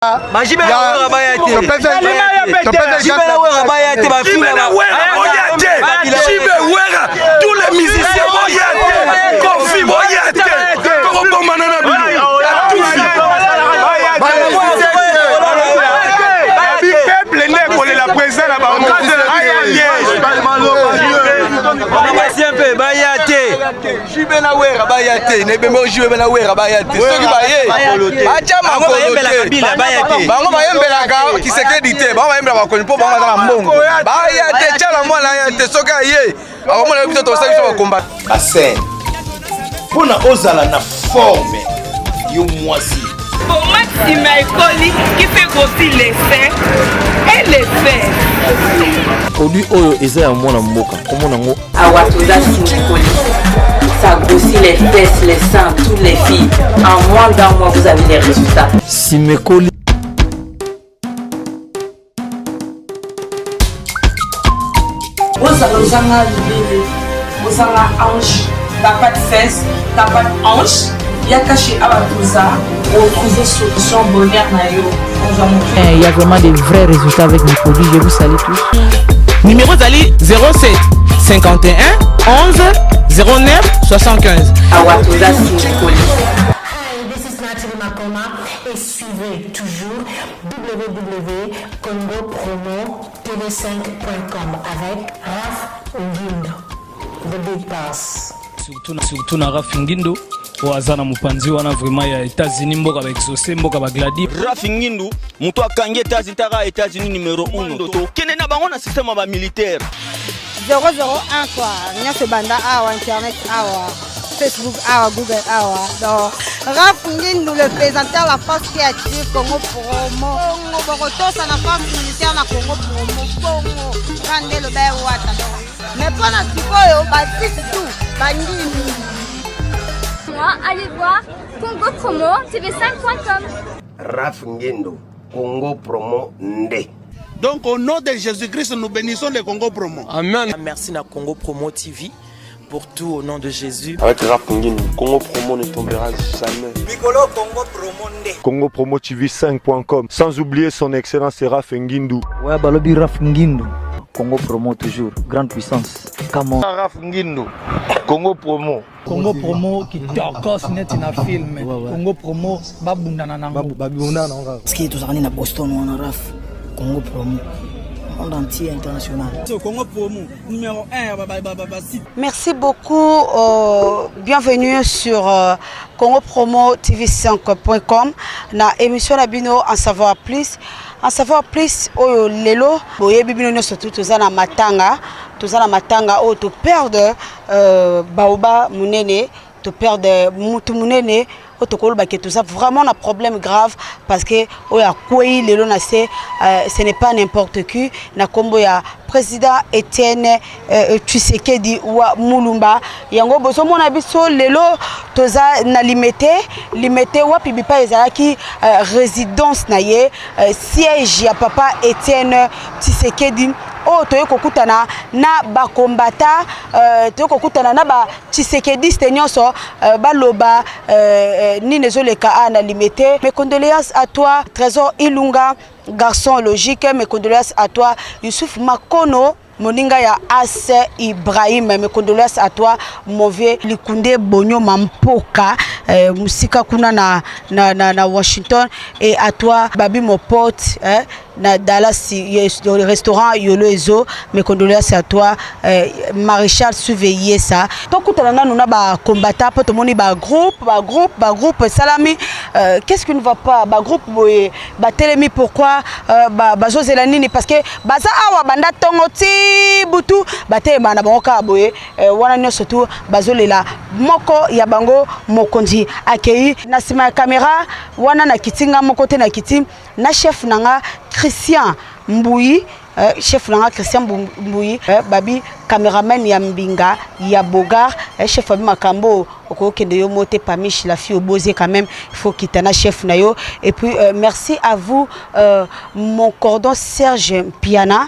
Bajibe na wera baya te. Jibe na wera baya te ba Jibe na wera boya te. Jibe wera tous les musiciens boya te. Kofi boya te. Toko bomana na bino. Tufi. Bi peuple nde ekolela président na bango. Aya te. mpe baya te. JB na Wera baya te na ebembe oyo JB na Wera baya te soki baye batya makolo te bango bayembelaka Kisekedi te bango bayembelaka bakoni mpo bango baza na mbongo baya te tyala mwana aya te soki aye akomona biso tosali biso bakomba basene mpo na ozala na forme yo mwasi Boma nsima ekoli qui fait grossir les seins et les fesses. Produit oyo eza ya mwana mboka komona ngo Awa toza simikoli. Ça grossit les fesses, les seins, toutes les filles. En moins d'un mois, vous avez les résultats. Simekoli. ozala ozanga libele ozanga ange t'as pas de fesses t'as pas de hanche yaka chez awa toza retrouver solution bonheur na yo ozwa motu Eh, Il y a vraiment des vrais résultats avec mes produits. Je vous salue tous. Numéro ezali 07 51 11 09 75. awa toza simikoli Hi, this is Natalie Makoma et suivez toujours www.congopromotv5.com avec Raf Ngindo, the big boss. Surtout na, surtout na Raf Ngindo oyo aza na mopanzi wana vraiment ya États-Unis mboka ba exaucé mboka ba gladi Raf Ngindu moto akangi États-Unis taka États-Unis numéro 1 tokende na bango na système ya ba militaire 001 quoi nyonso ebanda awa internet awa facebook awa google awa donc raf ngindu le plaisanteur la force qui attire congo promo bongo bokotosa na force militaire na congo promo bongo ka nde loba ya wata donc mais mpo na sikoyo basisi tout bandimi Moi, allez voir Congo Promo TV5.com. Raf Ngendo, Congo Promo Nde. Donc au nom de Jésus-Christ, nous bénissons le Congo Promo. Amen. Merci na Congo Promo TV pour tout au nom de Jésus. Avec Raf Ngindu, Congo Promo ne tombera jamais. Mikolo Congo Promo nde. Congo Promo TV 5.com. Sans oublier son excellence Raf Ngindu. Ouais, balobi Raf Ngindu. Congo Promo toujours, grande puissance. Come on. Raf Ngindu, Congo Promo. Congo Promo kitokos neti na film. Congo Promo babundana nango. Babundana nango kaka. Parce que tozalaka na Boston wana Raf. Congo Promo. Monde entier international. Congo Promo numéro 1 ba ba ba ba site. Merci beaucoup. Euh, bienvenue sur euh, Congo Promo TV5.com na émission na bino en savoir plus. En savoir plus oyo lelo boyebi bino nyonso tu toza na matanga, toza na matanga oyo to perdre euh, baoba munene, to perdre mutu munene oyo tokoloba ke toza vraiment na problème grave parce que oyo akwei lelo na se euh, ce n'est pas n'importe qui na kombo ya président Etienne euh, Tshisekedi wa Mulumba yango bozomona biso lelo toza na Limete Limete wapi bipai ezalaki euh, résidence na ye euh, siège ya papa Etienne Tshisekedi oyo toye kokutana na bakombata euh, toye kokutana na ba tshisekediste nyonso euh, baloba euh, euh, nini ezoleka a na Limete. Mes condoléances à toi Trésor Ilunga garçon logique, mes condoléances à toi Youssouf Makono moninga ya As Ibrahim, mes condoléances à toi mon vieux Likunde Bonyo Mampoka euh, musika kuna na, na, na, na Washington et à toi Babi mon pote eh, na Dallas le restaurant Yolo Ezo, mes condoléances à toi euh, Maréchal surveiller ça tokutana nanu na ba combattant po tomoni ba groupe ba groupe ba groupe esalami euh, qu'est-ce qui ne va pas ba groupe boye batelemi pourquoi euh, bazozela nini parce que baza awa banda ntongo ti butu batelema na bango kaka boye euh, wana nyonso tu bazolela moko ya bango mokonzi akei na nsima ya kamera wana na kiti nga moko te na kiti na chef na nga Christian Mbuyi euh, chef na nga Christian Mbuyi euh, babi cameraman ya mbinga ya bogar eh, chef abi makambo okokende yo mo te pamiche la fille oboze quand même il faut kita na chef na yo. Et puis merci à vous mon cordon Serge Piana,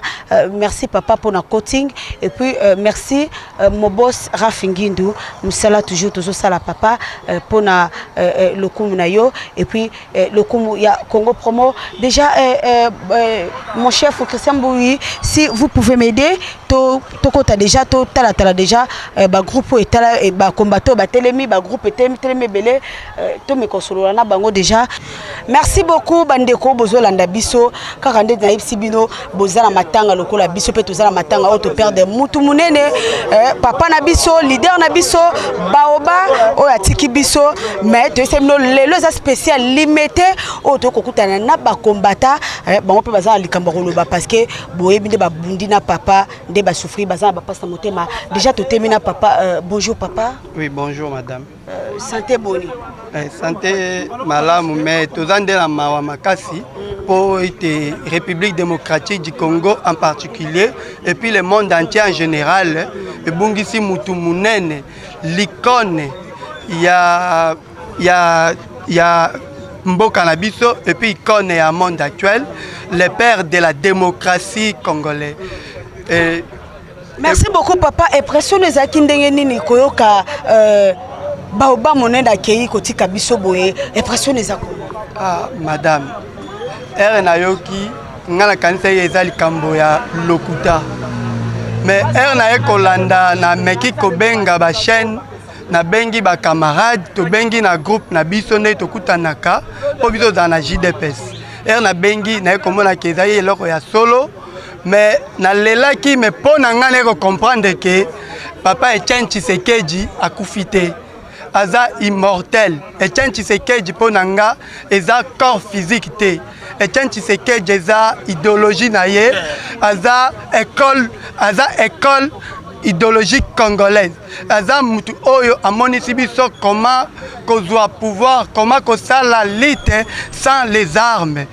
merci papa pour na coaching. Et puis merci mon boss Rafi Ngindu musala toujours toujours sala papa pour na lokumu na yo. Et puis lokumu ya Congo Promo déjà, mon chef Christian Bouy, si vous pouvez m'aider, to tokota déjà, to tala tala déjà ba groupe etala ba combattant ba telemi, ba groupe telemi telemi ebele, to mekosolola na bango déjà. Merci beaucoup bandeko bozolanda biso. Kaka nde nayebisi bino, boza na matanga lokola biso mpe toza na matanga oyo toperdre mutu monene, papa na biso, leader na biso baoba oyo atiki biso. Mais toyebisi bino, lelo eza spécial limité oyo tokokutana na bakombata bango mpe baza na likambo ya koloba, parce que boyebi nde babundi na papa, nde basouffrir, baza na bapasi na motema. Déjà totemi na papa. Bonjour papa. Oui, bonjour madame. Santé boni? Santé malamu, mais toza nde na mawa makasi mpo ete République démocratique du Congo en particulier et puis le monde entier en général ebungisi mutu munene, l'icône ya mboka na biso et puis icône ya monde actuel, le père de la démocratie congolais. Et, Merci beaucoup papa. Impression ezalaki ndenge nini koyoka baoba monene akei kotika biso boye? Impression eza koma? Ah, madame, ere nayoki, nga nakanisa ye eza likambo ya lokuta, mais ere naye kolanda, nameki kobenga bachaîne, nabengi bacamarade, tobengi na groupe na biso nde tokutanaka mpo biso tozala na JDPS. Ere nabengi, naye komonaka ezali eloko ya solo, mais nalelaki. Mais mpo na ngai, naye kocomprendre ke papa Etienne Tshisekedi akufi te, aza immortel. Etienne Tshisekedi mpo na nga eza corps physique te. Etienne Tshisekedi eza idéologie na ye, aza école, aza école idéologique congolaise, aza mutu oyo amonisi biso comment kozwa pouvoir, comment kosala lutte sans les armes.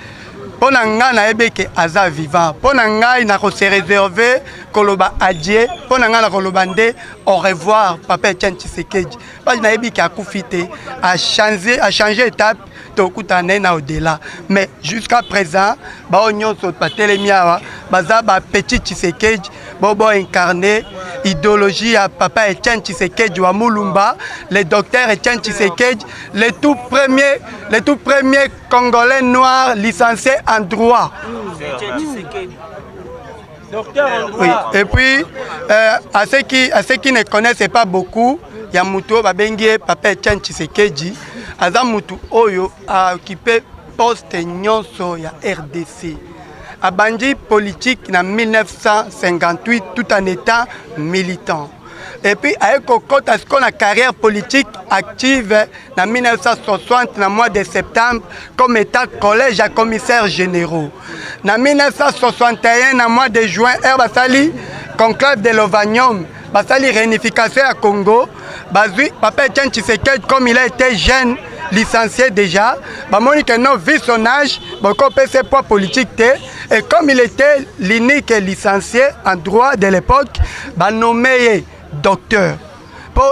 Mpo na ngai, nayebi eke aza vivant. Mpo na ngai, nakose réserve koloba adieu. Mpo na ngai, nakoloba nde au revoir papa Etienne Tshisekedi, parce nayebi ke akufi te, achange étape, tokutana naye na au-delà. Mais jusqu'à présent, bao nyonso batelemi awa baza bapetit Tshisekedi, bao boincarne idéologie ya papa Etienne Tshisekedi wa Mulumba, le docteur Etienne Tshisekedi, le tout premier congolais noir licencié en droit. Oui. Et puis, à ceux qui ne connaissent pas beaucoup, ya mutu oyo babengi ye papa Etienne Tshisekedi, aza mutu oyo aoccupé poste nyonso ya RDC. Abandi politique na 1958 tout en étant militant. Et puis aye kokɔta sikoyo na carrière politique active na 1960 na mois de septembre comme état collège ya commissaires généraux. Na 1961 na mois de juin, ere basali conclave de Lovanium, basali réunification ya Congo, bazwi papa Etienne Tshisekedi. Comme il a été jeune licencié déjà, bamoni que non, vu son âge, bokopesa poids politique te. Et comme il était l'unique licencié en droit de l'époque, banommé ye docteur, mpo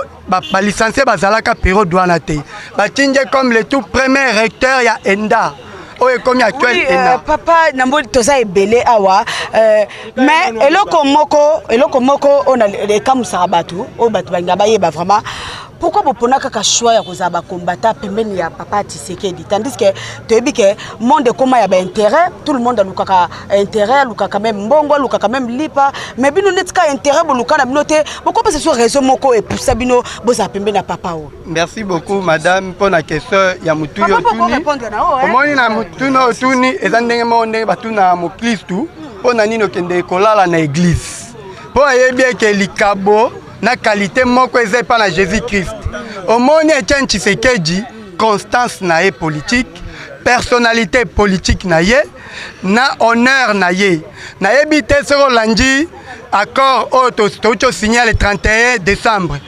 balicencié bazalaka période wana te. Batindi ye comme le tout premier recteur ya ENDA oyo ekomi actuel. Oui, ENA. Papa, namoni toza ebele awa, mais eloko moko oyo ekamusaka bato, oyo bato balinga bayeba vraiment, pourquoi bopona kaka choix ya kozala bakombata pembeni ya papa Tshisekedi, tandis que toyebi ke monde ekóma ya baintérêt, tout le monde alukaka intérêt, alukaka même mbongo, alukaka même lipa, mais bino neti ka intérêt boluka na bino te? Bokopesa so raison moko epusa bino bozala pembeni ya papa oyo? Merci beaucoup madame mpo na question ya motu Papa, yo poko otuni. répondre na oyo, eh? Omoni, na motuna otuni eza ndenge moko ndenge batuna moklistu mpo na nini okende kolala na église, mpo ayebi eke likabo na qualité moko eza epa na Jésus Christ. Omoni, Etienne Tshisekedi, constance na ye politique, personnalité politique na ye na honneur na ye, nayebi te soki olandi accord oyo touti osigné le 31 décembre.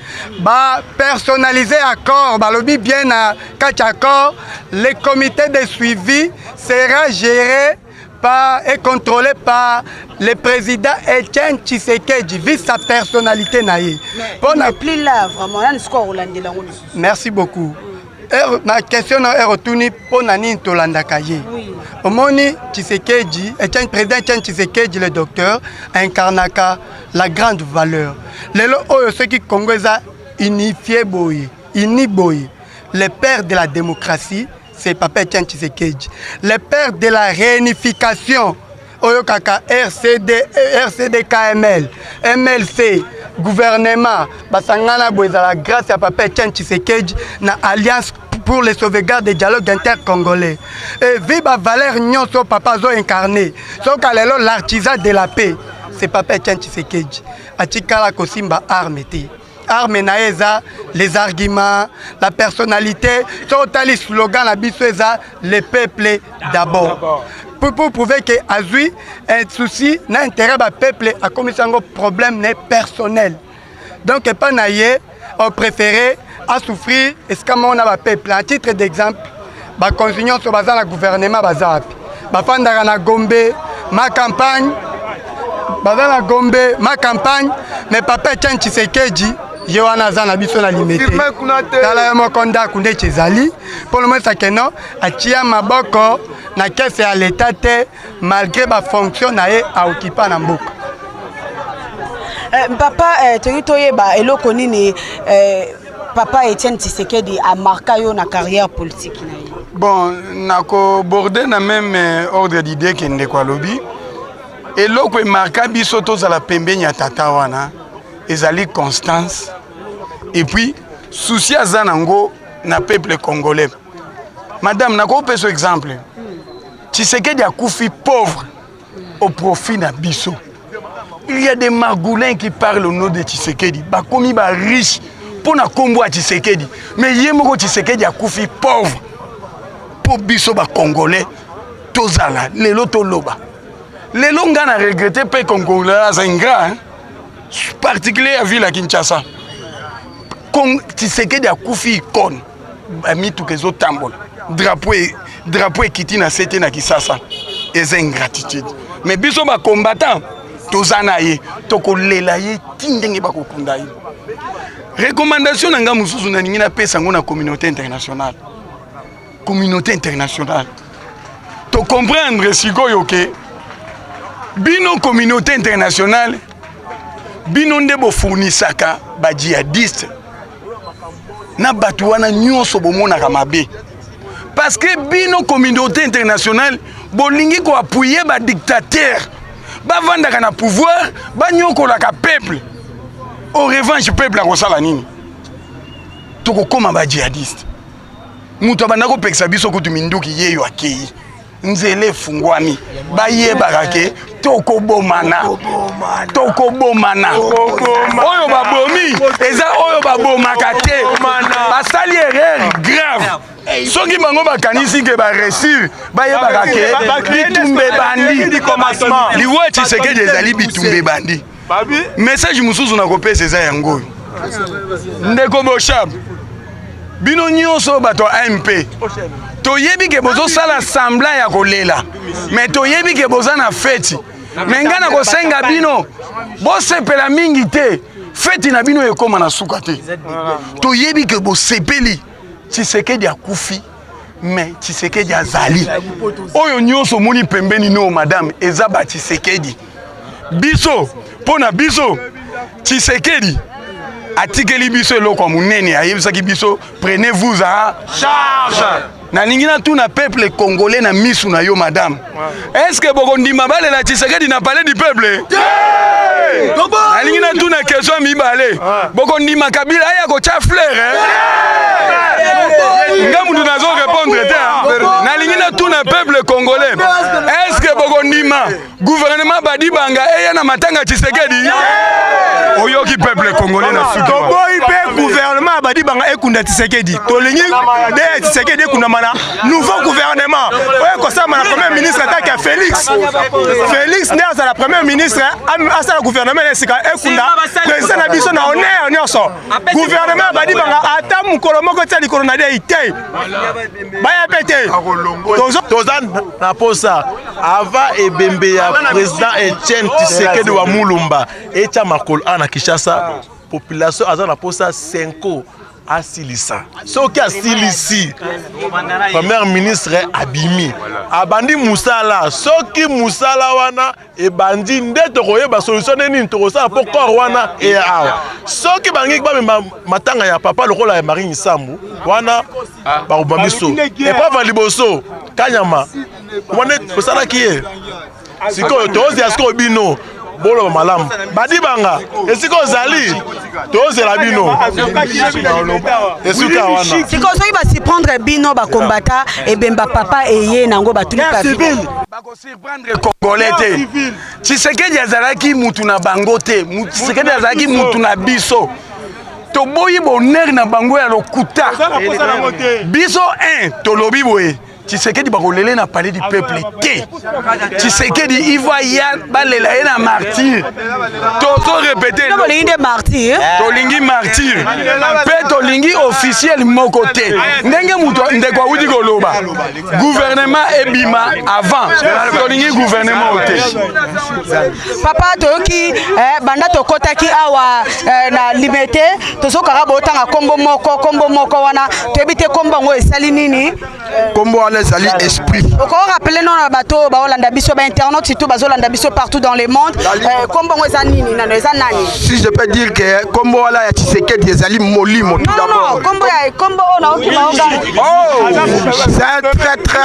Bapersonnalise accord, balobi bien na kati accord: le comité de suivi sera géré par et contrôlé par le président Etienne Tshisekedi vu sa personnalité na ye. Pona plus là vraiment nani sikoyo akolandela yango lisusu. Merci beaucoup. Heure na question na heure otuni mpo na nini tolandaka ye. Omoni Tshisekedi, Etienne président Etienne Tshisekedi le docteur incarnaka la grande valeur. Lelo oyo soki Congo eza unifié boye, uni boye, le père de la démocratie c'est papa Etienne Tshisekedi, le père de la réunification oyo kaka RCD, RCDKML, MLC, gouvernement basangana boye ezala grâce ya papa Etienne Tshisekedi na alliance pour le sauvegarde des dialogue intercongolais. Et vu ba valeur nyonso papa azo incarné, soka lelo l'artisan de la paix, c'est papa Etienne Tshisekedi. Atikala kosimba arme te. Arme na ye eza les arguments, la personnalité. Soki otali slogan na biso eza le peuple d'abord. Pour prouver que azwi un souci na intérêt ba peuple akomisi yango problème ne personnel. Donc epai na ye on préféré à souffrir esika moko na ba peuple. À titre d'exemple, bakonzi nyonso baza na gouvernement baza wapi? Bafandaka na Gombe, ma campagne, baza na Gombe, ma campagne, mais papa Etienne Tshisekedi ye wana aza na biso na Limete. Tala ye moko ndako ndeti ezali mpo lomonisa keno atia maboko na kese ya leta te malgré ba fonction na ye aokipa na mboka. Papa tolingi toyeba eloko nini papa Etienne Tshisekedi a marqué yo na carrière politique na ye. Bon, nako border na même ordre d'idée ke ndeko alobi. Eloko emarka biso tozala pembeni ya tata wana ezali constance et puis souci aza nango na peuple congolais. Madame, nakopesa exemple. Tshisekedi akufi pauvre au profit na biso. Il y a des margoulins qui parlent au nom de Tshisekedi. Bakomi ba riche pour na kombo ya Tshisekedi. Mais ye moko Tshisekedi akufi pauvre. Pour biso ba congolais tozala lelo toloba. Lelo nga na regretter pe congolais aza ingrat hein. Particulier ya ville ya Kinshasa. Tshisekedi akufi icône. Ba mituka ezotambola. Drapeau drapeau ekiti na sete na Kisasa. Eza ingratitude. Mais biso ba combattant toza na ye, tokolela ye ti ndenge bakokunda ye. Recommandation na nga mosusu nalingi napesa yango na communauté internationale. Communauté internationale. To comprendre sikoyo ke bino communauté internationale bino nde bofournisaka ba djihadiste na bato wana nyonso bomonaka mabe. Parce que bino communauté internationale bolingi ko appuyer ba dictateurs bavandaka na pouvoir banyokolaka peuple. Au revanche peuple akosala nini? Tokokoma ba djihadiste. Moto abanda kopekisa biso kutu minduki yeyo akei. Nzela efungwami, bayebaka ke tokobomana, tokobomana. Oyo babomi eza oyo babomaka te, basali erreur grave. Soki bango bakanisi ke ba réussir, bayebaka ke bitumba ebandi. Liwa ya Tshisekedi ezali bitumba ebandi. Message mosusu nakopesa eza yango oyo. Ndeko Boshab, bino nyonso bato ya AMP, toyebi ke bozosala semblant ya kolela, mais toyebi ke boza na feti. Mais nga nakosenga bino bosepela mingi te, feti na bino ekóma na suka te. Toyebi ke bosepeli, Tshisekedi akufi, mais Tshisekedi azali. Oyo nyonso omoni pembeni no madame eza ba Tshisekedi. Biso mpo na biso Tshisekedi atikeli biso eloko ya monene, ayebisaki biso prenez-vous en charge. Nalingi natuna peuple congolais na misu na yo madame, est-ce que bokondima balela Tshisekedi na palais du peuple? Nalingi natuna question ya mibale, bokondima Kabila aya kotia fleur? Nga mutu nazo répondre te. Nalingi natuna peuple congolais, est-ce que bokondima gouvernement Badibanga eya na matanga Tshisekedi? Oyoki peuple congolais na suki. Toboyi pe gouvernement ya Badibanga ekunda Tshisekedi. Tolingi de Tshisekedi ekundama na nouveau gouvernement oyo ekosalama na premier ministre atake ya Félix. Félix nde azala premier ministre, asala gouvernement na esika ekunda président na biso na honneur nyonso. Gouvernement ya Badibanga ata mokolo moko tia likolo na dei te. Baya pe te. Toza na posa. Avant ebembe ya président Etienne Tshisekedi wa Mulumba etya makolo awa na Kinshasa, population aza na posa 5 asilisa. Soki asilisi, premier ministre abimi, abandi musala. Soki musala wana ebandi nde tokoyeba solution nde nini tokosala mpo corps wana eya awa. Soki balingi bamema matanga ya papa lokola ya Marie Misambu wana, bakoboma biso. Epreuve ya liboso Kanyama wana tosalaki ye, sikoyo tozela sikoyo bino boloba malamu. Badibanga esika ozali, tozela bino esuka wana. Sikoyo soki basurprendre bino bakombata, ebemba papa eye nango, batuli pavi. Bakosurprendre Congolais te. Tshisekedi azalaki mutu na bango te, Tshisekedi azalaki mutu na biso. Toboyi bonheur na bango ya lokuta. Biso 1 tolobi boye: Tshisekedi bakolele na Palais du Peuple te. Tshisekedi iva ya balela ye na Martyr. Tozo répéter. Bolingi nde Martyr? Tolingi Martyr mpe tolingi officiel moko te. Ndenge moto ndeko awuti koloba, gouvernement ebima avant, tolingi gouvernement te. Papa, toyoki banda tokɔtaki awa na Limete, tozokaka botanga nkombo moko, nkombo moko wana toyebi te nkombo yango esali nini. Nkombo wana ezali esprit. Okorappeler nano na bato oyo baolanda biso, bainternaute surtout bazolanda biso partout dans le monde, nkombo yango eza nini nano, eza nani? Si je peux dire que nkombo wana ya Tshisekedi ezali molimo tout d'abord. Nkombo ya nkombo oyo naoki baoga. Oh, c'est un traître,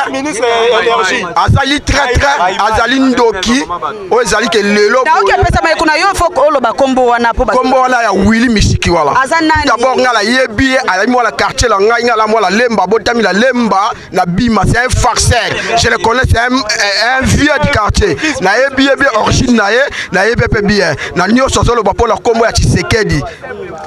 azali traître, azali ndoki oyo ezali ke lelo Naoki apesama ye kuna, yo fo oloba nkombo wana mpo nkombo wana ya Willy Mishiki wala. Aza nani? D'abord ngai nayebi ye, azali mwana quartier na ngai. Ngai na mwana Lemba, abotami na Lemba na Bima. C'est un farceur, je le connais, c'est un vieux du quartier. Nayebi ye bien, origine na ye nayebi mpe bien. Na nyonso azoloba mpo na nkombo ya Tshisekedi,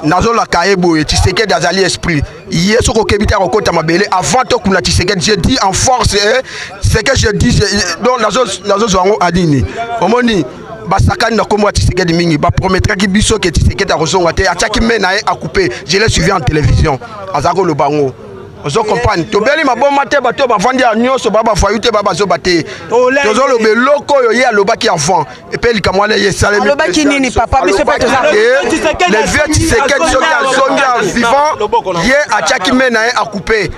nazolaka ye boye: Tshisekedi azali esprit. Ye soki okebi te, akokota mabele avant tokuna Tshisekedi. Je dis en force, eh, ce que je dis, donc nazozwa yango adini. Omoni basakani na nkombo ya Tshisekedi mingi. Bapromettraki biso ke Tshisekedi akozonga te, atiaki me na ye acoupe. Je l'ai suivi en télévision, aza koloba yango. Ozo comprendre, tobeli maboma te. Bato oyo bavandi ya nyonso ba bavoyou te, ba bazoba te. Tozoloba eloko oyo ye alobaki avant epe likambo wana ye esalemi. Alobaki nini, papa? Biso mpe toza. Le vieux Tshisekedi soki azongi ya vivant, ye atiaki me na ye acoupe.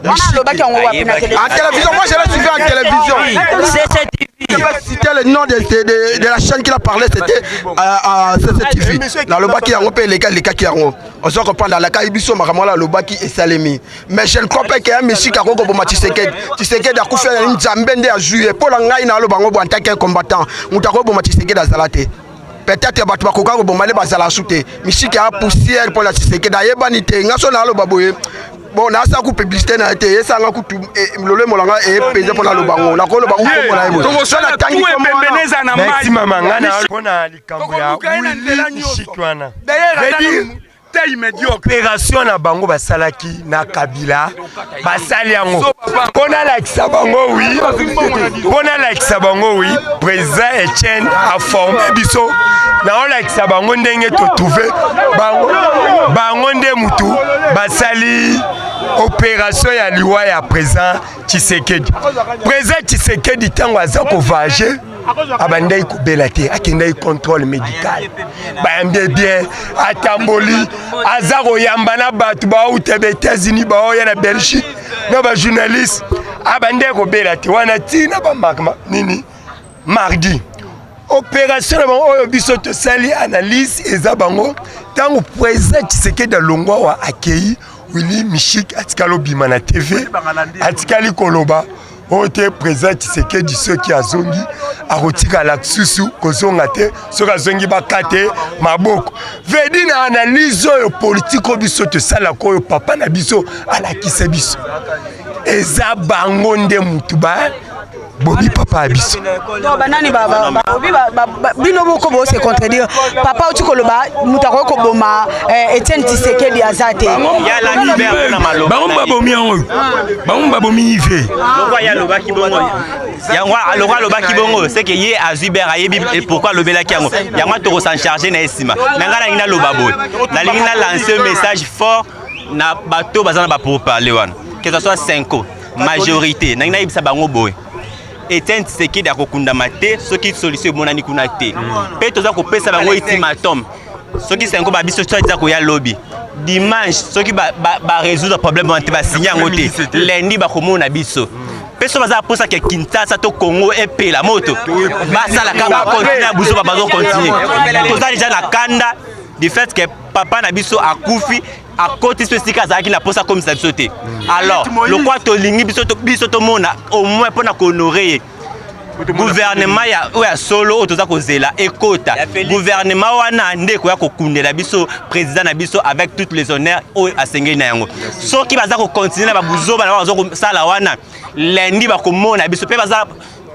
Wana alobaki yango wapi, na télévision? En télévision, moi je l'ai suivi en télévision. Je vais citer le nom de la chaîne qu'il a parlé, c'était à CCTV. Nalobaki yango mpe eleka elekaki yango. Ozo comprendre, alakaki biso makambo wana alobaki esalemi. Mais je ne crois pas que Mishiki akoki koboma Tshisekedi. Tshisekedi akufi na Nzambe nde azwi ye. Mpo na ngai naloba yango bo, en tant qu'un combattant, moto akoboma Tshisekedi azala te. Peut-être bato bakoka koboma nde bazala su te. Mishiki ya poussière mpo na Tshisekedi ayebani te. Nga so naloba boye, bon, nasala ku publicité na ye te, esanga kutu lolemo na nga epeze mpo naloba ngo, nakoloba ngo kombo na ye boye so natangi. Merci mama. Nga na mpona likambo ya Willy Mishiki wana, opération na bango basalaki na Kabila, basali yango mpo nalakisa bango wi, mpo nalakisa bango wi président Etienne aforme biso. Naolakisa bango ndenge totrouve bango. Bango nde mutu basali opération ya liwa ya président Tshisekedi. Président Tshisekedi ntango aza kovoyage, abandaki kobela te, akendaki contrôle médical, bayambi bien, atamboli, aza koyamba na bato bauta ba États-Unis, baoya na Belgique na bajournaliste, abandaki kobela te wana ntina bamarma nini. Mardi opération na bango oyo biso tosali analyse, eza bango ntango président Tshisekedi alongwa wa akei, Willy Mishiki atikali obima na TV, atikali koloba oyo te: président Tshisekedi soki azongi akotikala susu kozonga te, soki azongi baka te maboko. Vedi na analyse oyo politike oyo biso tosalaka, oyo papa na biso alakisa biso, eza bango nde mutu ba bobi papa ya biso. Banani babobi bino moko bose contredire? Papa oti koloba moto akoki koboma Etienne Tshisekedi aza te. Bango babomi yango, bango babomi ive. Alobaki bongo yango, aloko alobaki bongo seke ye azwi ber, ayebi pourquoi alobelaki yango. Yango tokosan charge na ye nsima. Me ngai nalingi naloba boye, nalingi na lancer message fort na bato baza na bapourparler wana, que ce soit 5 majorité. Nalingi nayebisa bango boye. Etienne Tshisekedi akokundama te soki solution emonani kuna te. Mpe toza kopesa bango ultimatum. Soki sengo ba biso soit eza koya lobi dimanche, soki ba, ba, ba résoudre problème wana te, basigne yango te, lundi bakomona biso. Mpe soki baza mposa ke Kinshasa to Congo epela moto, basalaka bakontinue ya buzoba, bazokontinue. Toza deja na kanda du fait que papa na biso akufi, akoti biso esika azalaki na mposa akomisa biso te. Alors lokwa tolingi biso biso tomona au moins mpo na kohonore ye, gouvernement ya oyo ya solo oyo toza kozela ekota, gouvernement wana nde ekoya kokundela biso président na biso avec toutes les honneurs oyo asengeli na yango. Soki baza kokontinue na babuzoba na bango baza kosala wana, lundi bakomona biso. Mpe baza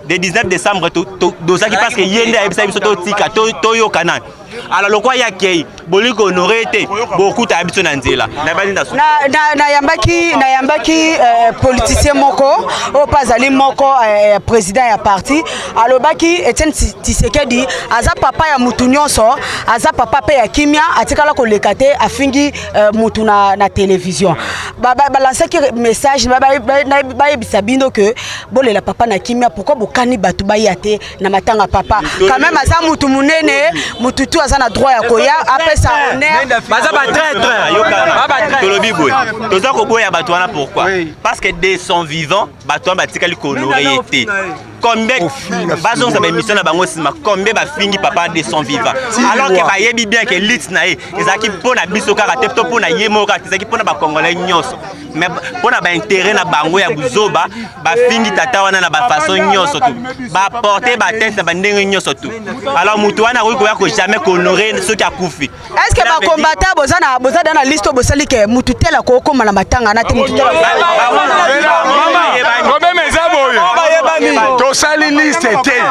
de 19 décembre tozalaki, parce que ye nde ayebisa biso totika toyokana. Alors lokwa ye akei, bolingi kohonore te, bokutaka biso na nzela na bandi na Nayambaki politicien moko oyo mpe azali moko président ya parti. Alobaki Etienne Tshisekedi aza papa ya mutu nyonso, aza papa mpe ya kimia, atikala koleka te afingi mutu na télévision. Balansaki message, bayebisa bino ke bolela papa na kimia. Pourquoi bokani bato baya te na matanga? Papa quand même aza mutu monene, mutu tu aza na droit ya koya apesa honneur. Baza batraître. Tolobi boye, toza koboya bato wana. Pourquoi? Parce que de son vivant, bato wana batikali kohonore ye te. Combien bazongisa baémission na bango nsima, combien bafingi papa de son vivant, alors que bayebi bien ke lutte na ye ezalaki mpo na biso kaka te, to mpo na ye moko kaka te, ezalaki mpo na bacongolais nyonso. Mais mpo na baintérêt na bango ya buzoba, bafingi tata wana na bafaçon nyonso tu, baporte batete na bandenge nyonso tu. Alors motu wana akoki koya ko jamais kohonore soki akufi. Est ce que bacombattants boza na boza da na liste oyo bosali ke mutu tel akokóma na matanga na te, mutu tel? Problème eza boye, tosali liste te.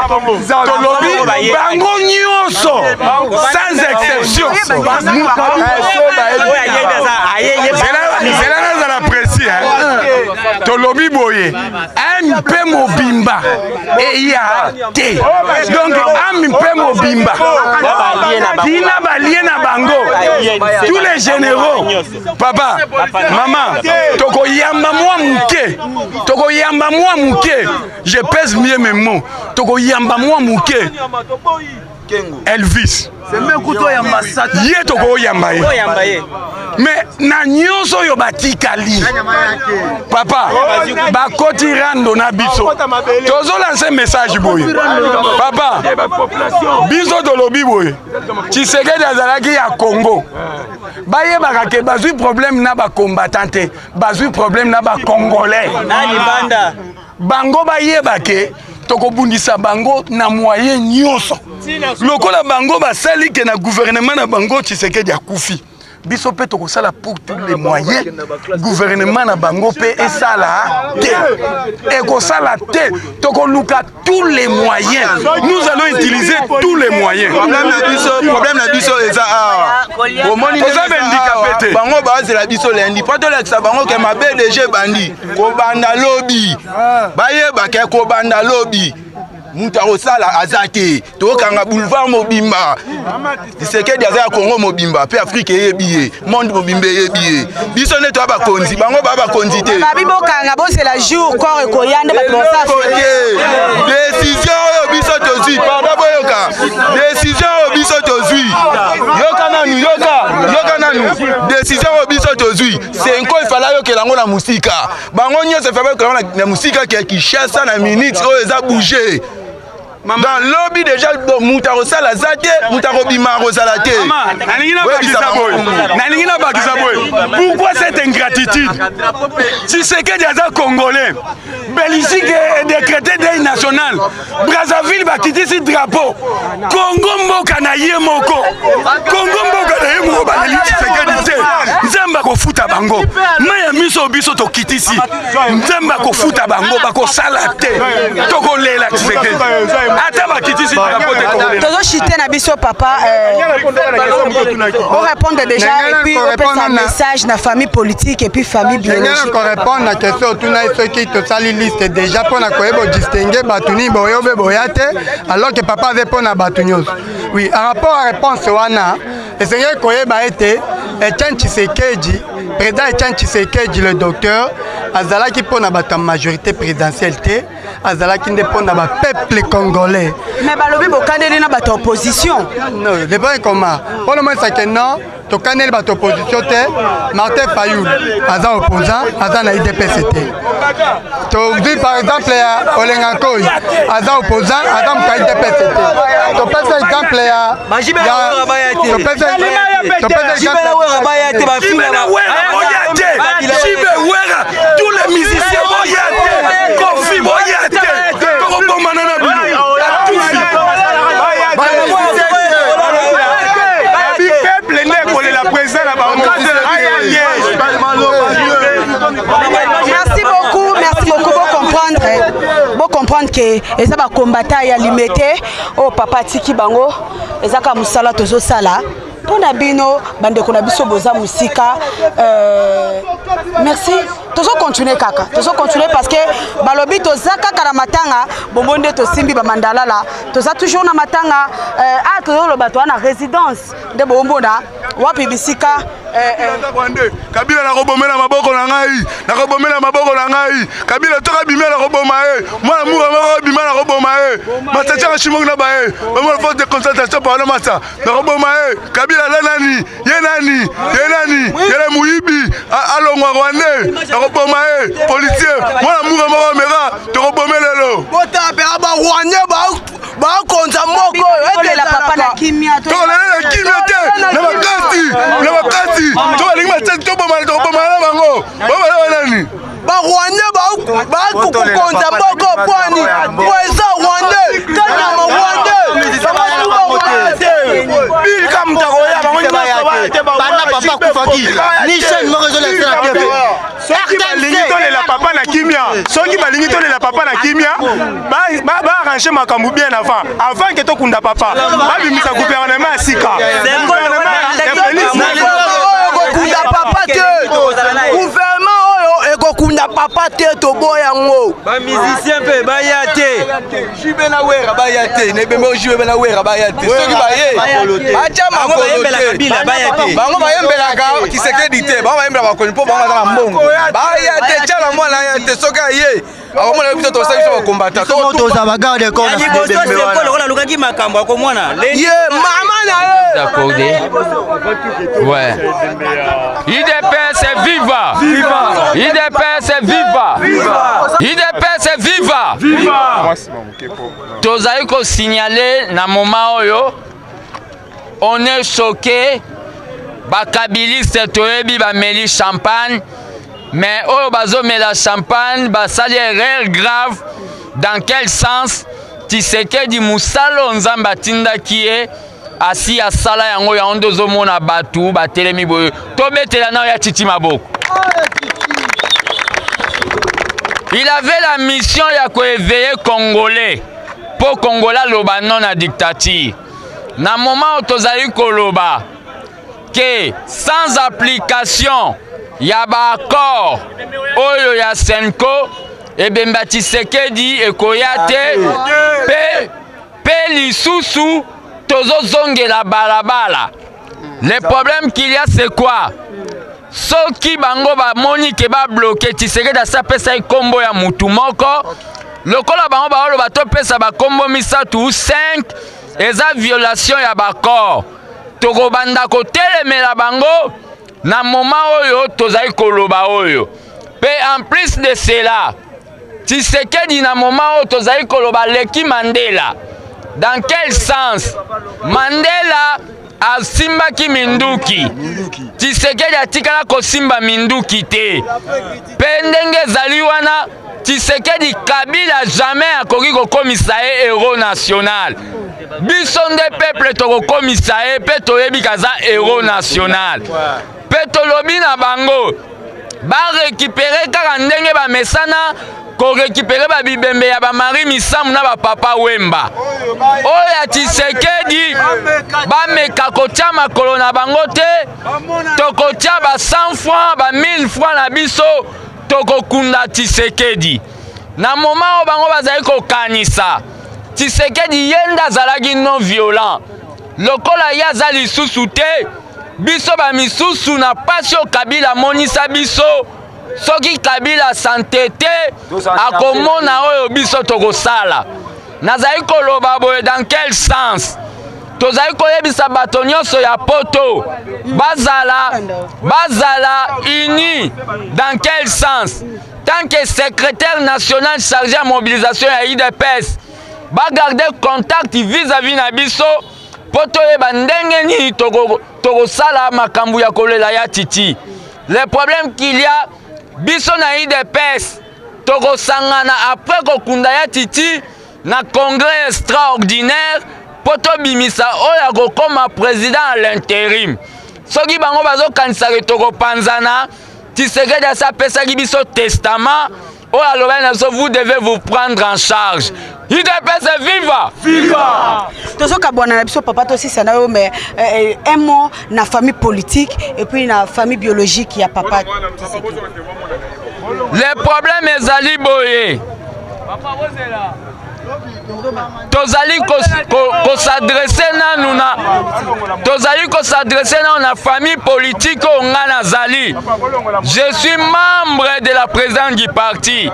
Tolobi bango nyonso sans exception. Zela nazala précis. Tolobi boye, mpe mobimba eya te. Donc mpe mobimba tina balie na bango, tous les généraux, papa, mama, tokoyamba mwa moke, tokoyamba mwa moke, je pèse mieux mes mots, tokoyamba mwa moke Elvis ye, tokoyamba ye. Mais na nyonso oyo batikali, papa, bakoti rando na biso. Tozolanse message boye, papa, biso tolobi boye, Tshisekedi azalaki ya Congo. Bayebaka ke bazwi problème na bacombattant te, bazwi problème na bacongolais. Bango bayeba ke tokobundisa bango na moyen nyonso. Lokola bango basali ke na gouvernement na bango Tshisekedi akufi, biso mpe tokosala pour tous les moyens gouvernement na bango mpe esala te, ekosala te. Tokoluka tous les moyens, nous allons utiliser tous les moyens. Problème na biso eza awa, omoni? Toza bahandicapé te. Bango bazela biso lundi mpo tolakisa bango ke mabe deja ebandi. Kobanda lobi, bayeba ke kobanda lobi, moto akosala aza te. Tokanga boulevard mobimba. Tshisekedi aza ya Kongo mobimba, mpe Afrique eyebi ye, monde mobimba eyebi ye. Biso nde toya bakonzi, bango baya bakonzi te. Babi bokanga, bozela jour corps ekoya nde bato basafe. Décision oyo biso tozwi, pardon, boyoka décision oyo biso tozwi. Yoka nanu, yoka, yoka nanu. Décision oyo biso tozwi, Cenco efala ayokela yango na mosika. Bango nyonso efala bayokela yango na mosika ke Kinshasa na minute oyo eza bouge. Dans lobi déjà, moto akosala aza te, moto akobima akozala te. Nalingi nabakisa boye, pourquoi cette ingratitude? Tshisekedi aza congolais. Belgique edécrété deuil national, Brazzaville bakitisi drapeau. Kongo mboka na ye moko, Kongo mboka na ye moko, baleli Tshisekedi te. Nzambe akofuta bango. Mai ya miso biso tokitisi, Nzambe akofuta bango. Bakosala te, tokolela Tshisekedi ata bakitisi drapeau te, tokolela. Tozochite na biso, papa, orépondre déjà et puis opesa message na famille politique et puis famille biologique. Korépondre na question otuna, soki tosali liste déjà mpona koyeba odistingue bato nini boya obe boya te, alors que papa aze mpona bato nyonso. Oui, en rapport à réponse wana, esengeli koyeba ete Etienne Tshisekedi Président Etienne Tshisekedi le docteur azalaki mpo na bato ya majorité présidentielle te, azalaki nde mpo na bapeuple congolais. Mais balobi bokandeli na bato ya opposition. Non, le point comment mpo na monisa ke non, tokaneli bato opposition te. Martin Fayulu aza opposant, aza na UDPS te. Tozwi par exemple ya Olenga Nkoy, aza opposant, aza moto ya UDPS te. Topesa exemple ya topesa JB Wera, tous les musiciens boya te, Koffi boya te, tokobomana na bino. Peuple nde ekolela président na bango. Merci beaucoup, merci beaucoup. Bo comprendre, bo comprendre que eza ba combattant ya Limete oyo papa atiki bango, eza kaka mosala tozosala mpo na bino bandeko na biso boza mosika. Merci, tozocontinue kaka, tozocontinue parce que balobi toza kaka na matanga bombo nde tosimbi bamandalala, toza toujours na matanga. Ah, tozoloba toza na résidence nde bombona wapi bisika. Kabila nakobomela maboko na ngai, nakobomela maboko na ngai. Kabila toka bima, nakoboma ye. Mwana muka moko bima, nakoboma ye. Masa tiaka shimoki na baye bamona force de concentration parlo masa, nakoboma ye. Kabila aza nani? Ye nani? Ye nani? Yele moyibi alongwa rwandais, nakoboma ye. Policier mwana muka moko meka, tokobome lelo. Botala mpe barwandais bakonza moko oyo. Tolela papa na kimia. Tokolela na kimia te, na makasi, na makasi. To balingi masasi, tobomana, tokobomana na bango. Bomana banani? Barwandais bakokonza moko pwani po eza rwandais, kanyama rwandais. Bilka moto akoya bango nyonso. Banda papa akufaki, ni chaîne moko ezolakisa na TV. Soki balingi tolela papa na kimia, soki balingi tolela papa na kimia, baarrange makambo bien avant, avant ke tokunda papa, babimisa gouvernement ya sika, Gouvernement oyo ekokunda papa te, gouvernement oyo ekokunda papa te, toboya yango. Bamusicien mpe baya te. JB na Wera baya te, na ebembe JB na Wera baya te. Soki baye, batya makolo te. Bango bayembelaka Tshisekedi te, bango bayembelaka bakoni mpo bango baza na mbongo. Baya te, tyala mwana aya te. Soki aye, akomona biso tosali biso bakombata. Toza bagarde corps. Ya liboso seko lokola alukaki makambo akomwana. Ye mama na ye. Accordé. Ouais. UDPS viva! Viva! UDPS viva! Viva! UDPS viva! Viva! Tozali kosignaler na moment oyo, on est choqué. Bakabiliste toyebi bameli champagne, mais oyo bazomela champagne basali erreur grave. Dans quel sens? Tshisekedi, mosala oyo Nzambe atindaki ye, asi asala yango. Yango nde ozomona bato batelemi boye. Tobetela nao ya titi maboko. Il avait la mission ya koéveiller Congolais mpo Congolais aloba non na dictature. Na moment oyo tozali koloba ke sans application ya baaccord oyo ya CENCO, ebemba Tshisekedi ekoya te. Mpe lisusu tozozongela balabala. Le problème qu'il y a, c'est quoi? Soki bango bamoni ke babloquer Tshisekedi, asi apesaki nkombo ya mutu moko. Lokola bango baoloba topesa bakombo misato ou 5, eza violation ya baaccord. Tokobanda kotelemela bango na moment oyo tozali koloba oyo. Mpe en plus de cela, Tshisekedi na moment oyo tozali koloba leki Mandela. Dans quel sens? Mandela asimbaki minduki, Tshisekedi atikala kosimba minduki te. Mpe ndenge ezali wana, Tshisekedi, Kabila jamais akoki kokomisa ye héros national. Biso nde peuple tokokomisa ye, mpe toyebi kaza héros national. Mpe tolobi na bango barécupérer kaka ndenge bamesana korécupérer babibembe ya bamari Misamu na bapapa Wemba. Oyo ya Tshisekedi, bameka kotia makolo na bango te. Tokotia ba 100 francs, ba 1000 francs na biso, tokokunda Tshisekedi. Na moment oyo bango bazali kokanisa Tshisekedi ye nde azalaki non violent, lokola ye aza lisusu te. Biso ba misusu na pasi oyo Kabila amonisa biso, soki Kabila s'entete akomona oyo biso tokosala. Nazali koloba boye dans quel sens? Tozali koyebisa bato nyonso ya poto bazala bazala unis dans quel sens? Tant que secrétaire national chargé ya mobilisation ya UDPS bagarde contact vis-à-vis na biso mpo toyeba ndenge nini tokosala makambo ya kolela ya Titi. Le problème qu'il y a, biso na UDPS tokosangana après kokunda ya Titi na congrès extraordinaire mpo tobimisa oyo akokoma président à l'intérim. Soki bango bazokanisaka tokopanzana, Tshisekedi asi apesaki biso testament oyo alobaki na biso, vous devez vous prendre en charge. UDPS viva! Viva! Tozokabwana na biso papa, tosisa na yo, mais un mot na famille politique et puis na famille biologique ya papa Tshisekedi. Le problème ezali boye, tozali kosadresse nanu na tozali kosadresse nanu na famille politique oyo ngai nazali. Je suis membre de la présidente du parti.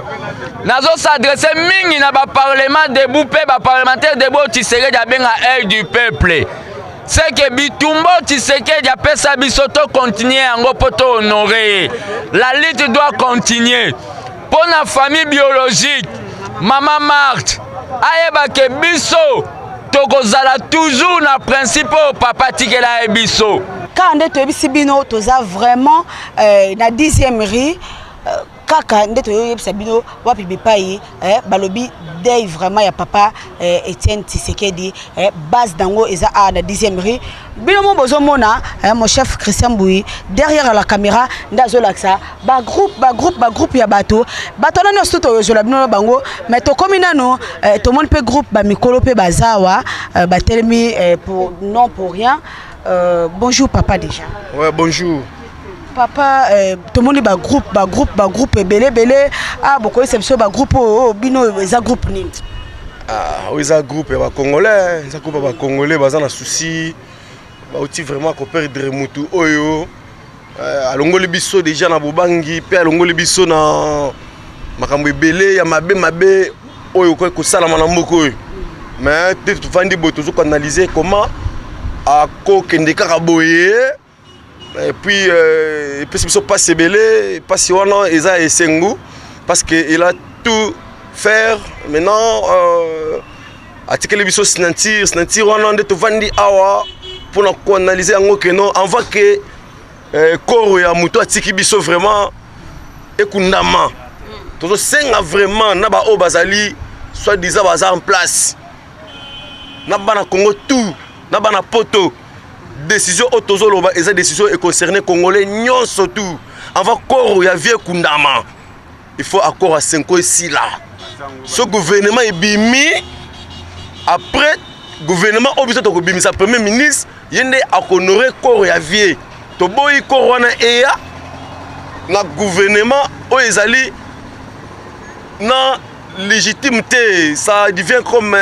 Nazosadresse mingi na baparlement debout mpe baparlementaire debout oyo Tshisekedi abenga aile du peuple. C'est que bitumba oyo Tshisekedi apesa biso, tocontinue yango mpo tohonore ye. La lutte doit continuer. Mpo na famille biologique, mama Marthe ayeba ke biso tokozala toujours na principe oyo papa atikela ye biso. Kaka nde toyebisi bino, toza vraiment na 10e rue, kaka nde toyebisa bino wapi bipai balobi deuil vraiment ya papa Etienne Tshisekedi. Base nango eza a na 10e rue. Bino mo bozomona mon chef Christian Bouy derrière la caméra nde azolakisa bagroupe bagroupe bagroupe ya bato. Bato wana nyonso toyozola bino na bango, mais tokomi nano tomoni mpe groupe bamikolo mpe bazawa batelemi pour non pour rien. Bonjour papa déjà. Ouais, bonjour. Papa, tomoni bagroupe bagroupe bagroupe ebele ebele. Ah, bokoyesa biso bagroupe oyo bino eza groupe nini? Ah, oyo eza groupe ya bacongolais, eza groupe ya bacongolais baza na souci, bauti vraiment koperdre mutu oyo alongoli biso déjà na bobangi mpe alongoli biso na makambo ebele ya mabe mabe oyo okoki kosalama na mboka oyo. Mais te, tovandi boye, tozokoanalyse comment akokende kaka boye. Et puis epesi biso mpasi ebele. Mpasi wana eza esengo parce que il a tout faire. Maintenant atikeli biso signature. Signature wana nde tovandi awa mpona koanalyse yango ke non, avant ke koro ya moto atiki biso vraiment ekundama, tozosenga vraiment na baoyo bazali soit disant baza en place, na bana Congo tout, na bana poto, décision oyo tozoloba eza décision econcerne congolais nyonso tout. Avant koro ya vieux ekundama, il faut accord ya CENCO esila. So gouvernement ebimi, après gouvernement oyo biso tokobimisa premier ministre, ye nde akohonore koro ya vieux. Toboyi koro wana eya na gouvernement oyo ezali na légitime te. Ça devient comme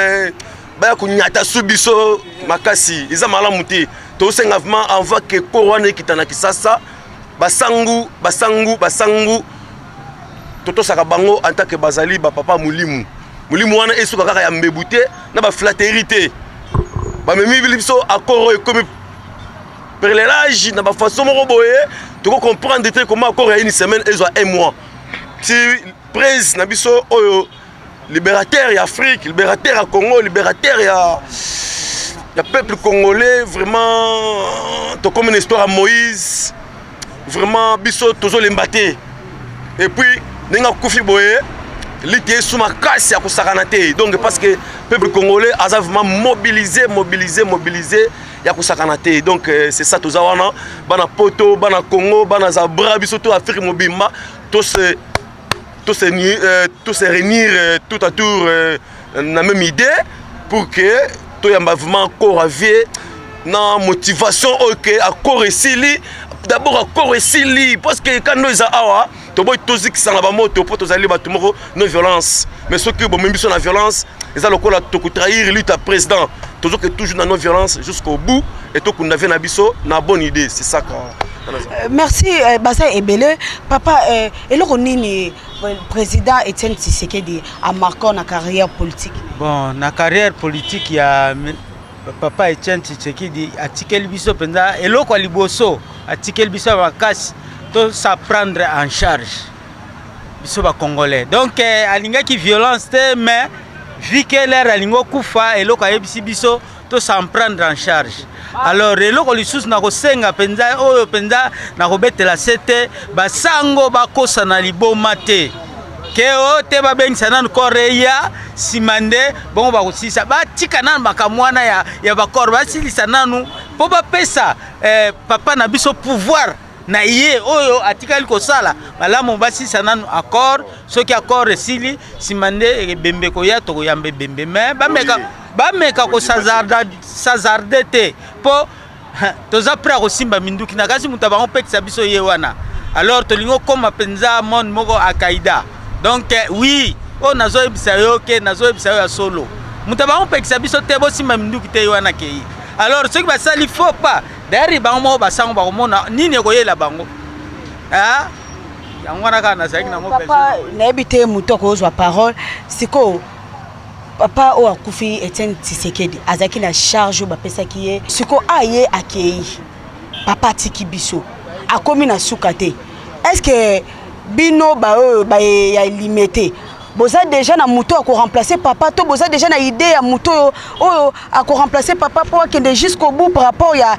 baya konyata su biso makasi, eza malamu te. Tosenga vraiment, avant ke koro wana ekita na Kisasa, basangu basangu basangu totosaka bango en tant que bazali bapapa molimo. Molimo wana esuka kaka ya mbebu te, na baflatterie te. Bamemi biso accord oyo ekomi perlelage na bafaçon moko boye, tokocomprendre te comment accord ya une semaine ezwa un mois. Ti prince na biso oyo, libérateur ya Afrique, libérateur ya Congo, libérateur ya peuple congolais, vraiment tokomi na histoire ya Moïse. Vraiment biso tozolemba te. Et puis ndenge akufi boye, lite esu makasi ya kosakana te. Donc parce que peuple congolais aza vraiment mobilisé, mobilisé, mobilisé ya kosakana te. Donc c'est ça, toza wana, bana poto, bana Congo, bana Zabra, biso to Afrique mobimba, to se réunir tout à tour na même idée pour que toyamba vraiment corps à vie na motivation oyo ke accord esili. D'abord accord esili, parce que kando eza awa, toboyi tozikisa na bamoto mpo tozali bato moko non violence. Mais soki bomemi biso na violence, Eza lokola tokotrahir lutte ya président. Tozoke toujours na non violence jusqu'au bout et tokunda vie na biso na bonne idée. C'est ça quoi. Merci baza ebele papa. Eloko nini président Etienne Tshisekedi a marqué na carrière politique? Bon, na carrière politique ya papa Etienne Tshisekedi, atikeli biso mpenza eloko ya liboso, atikeli biso ya makasi, to se prendre en charge biso bacongolais. Donc alingaki violence te, mais vu que l'heure alingi okufa, eloko ayebisi biso, to s'en prendre en charge. Alors eloko lisusu na kosenga mpenza, oyo mpenza na kobetela se te, basango bakosa na liboma te ke o te babengisa nanu corps eya, nsima nde bongo bakosilisa. Batika nanu makambo wana ya bacorps, basilisa nanu mpo bapesa papa na biso pouvoir na ye oyo atikali kosala malamu. Basilisa nanu accord. Soki accord esili, nsima nde ebembe koya, tokoyamba ebembe. Mais bameka kos'hasarder te, mpo toza prêt ya kosimba minduki na kasi moto bango pekisa biso ye wana. Alors tolingi okóma mpenza monde moko akaida. Donc oui, oyo nazoyebisa yo ke nazoyebisa yo ya solo, moto bango pekisa biso te, bosimba minduki te, ye wana kei. Alors soki basali faux pas, d'ailleurs bango moko basango bakomona nini ekoyela bango. Yango wana kaka nazalaki nango. Papa, nayebi te moto akozwa parole sikoyo. Papa oyo akufi, Etienne Tshisekedi, azalaki na charge oyo bapesaki ye. Sikoyo aye akei, papa atiki biso, akomi na suka te. Est ce que bino baoyo ya Limete boza déjà na moto akoremplacer papa, to boza déjà na idée ya moto oyo akoremplacer papa mpo akende jusqu'au bout par rapport ya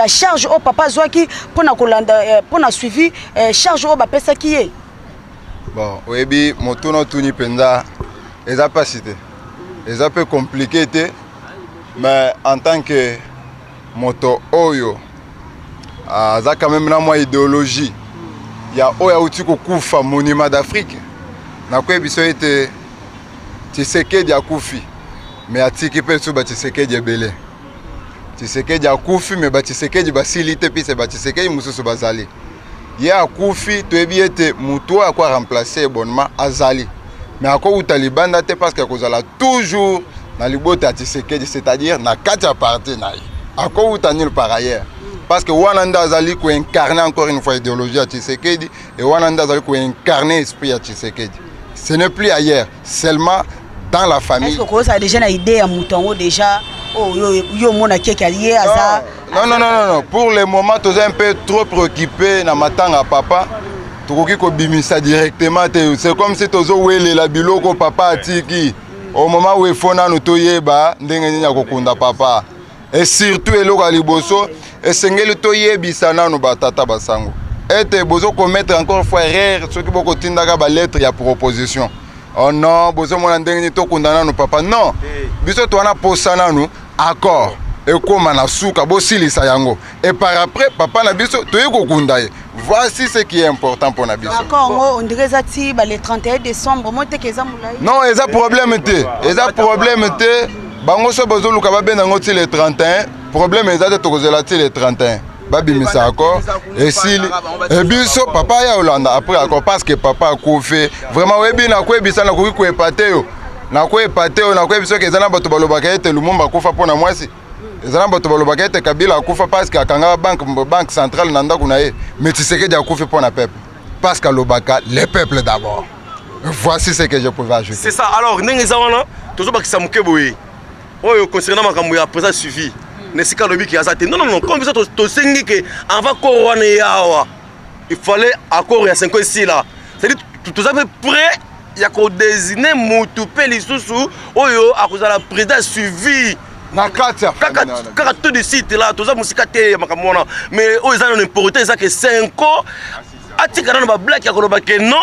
charge oyo papa azwaki mpona kolanda, mpona suivi charge oyo bapesaki ye? Bon, oyebi, motuna otuni mpenza eza mpasi te, eza mpe compliqué te. Mais en tant que moto oyo aza quand même na mwa idéologie ya oyo auti kokufa, monument d'Afrique, nakoyebi biso ete Tshisekedi akufi, mais atiki mpe lisusu baTshisekedi ebele. Tshisekedi akufi, mais baTshisekedi basili te, pise baTshisekedi mosusu bazali. Ye akufi, toyebi ete motu oyo ako remplacer bonnement azali, mais akowuta libanda te, parce que akozala toujours na libota ya Tshisekedi, c'est-à-dire na kati ya parti na ye. Akowuta nulle part ailleurs, parce que wana nde azali koincarner encore une fois idéologie ya Tshisekedi et wana nde azali koincarner esprit ya Tshisekedi. Ce n'est plus ailleurs, seulement dans la famille. Est-ce que kozala déjà na idée ya moto yango déjà oyo yo omonaki eke ye aza? Non, non, non, non, non. Pour le moment, toza un peu trop préoccupé na matanga papa. Tokoki kobimisa directement te. C'est comme si tozowelela biloko papa atiki. Au moment où il faut nanu toyeba ndenge nini ya kokunda papa. Et surtout, eloko ya liboso, esengeli toyebisa nanu batata basango ete bozokomettre encore fois erreur soki bokotindaka balettre ya proposition. Oh non, bozomona ndenge nini tokunda nanu papa. Non, biso towana posa nanu accord ekóma na suka, bosilisa yango, et par après papa na biso toyei kokunda ye. Voici ce qui est important mpo na biso. Accord yango, on dirait eza ti ba le 31 décembre mo teke, eza molai. Non, eza problème te, eza problème te. Bango so bozoluka babenda yango ti le 31, problème eza te. Tokozela ti le 31, babimisa accord esili, e biso papa ya olanda après accord, parce que papa akufi vraiment. Oyebi, nakoyebisa, nakoki koyepa te yo, nakoyepa te yo, nakoyebi soki eza na bato balobaka ete Lumumba akufa mpo na mwasi, eza na bato balobaka ete Kabila akufa parce que akangaka banque centrale na ndako na ye. Mais Tshisekedi akufi mpo na peuple, parce que alobaka le peuple d'abord. Voici ce que je pouvais ajouter. C'est ça. Alors ndenge eza wana, tozobakisa moke boye oyo concernant makambo ya président suivi na esika alobi ke aza te. Non, non, non, comme biso tosengi ke avant corps wana eya awa, il fallait accord ya 5 esila. C'est-à-dire toza mpe prêt ya kodésigner mutu mpe lisusu oyo akozala président suivi na kati ya kaka kaka tout de suite là. Toza mosika te ya makambo wana, mais oyo eza nano important eza ke 5 atika nano bablagues ya koloba ke non,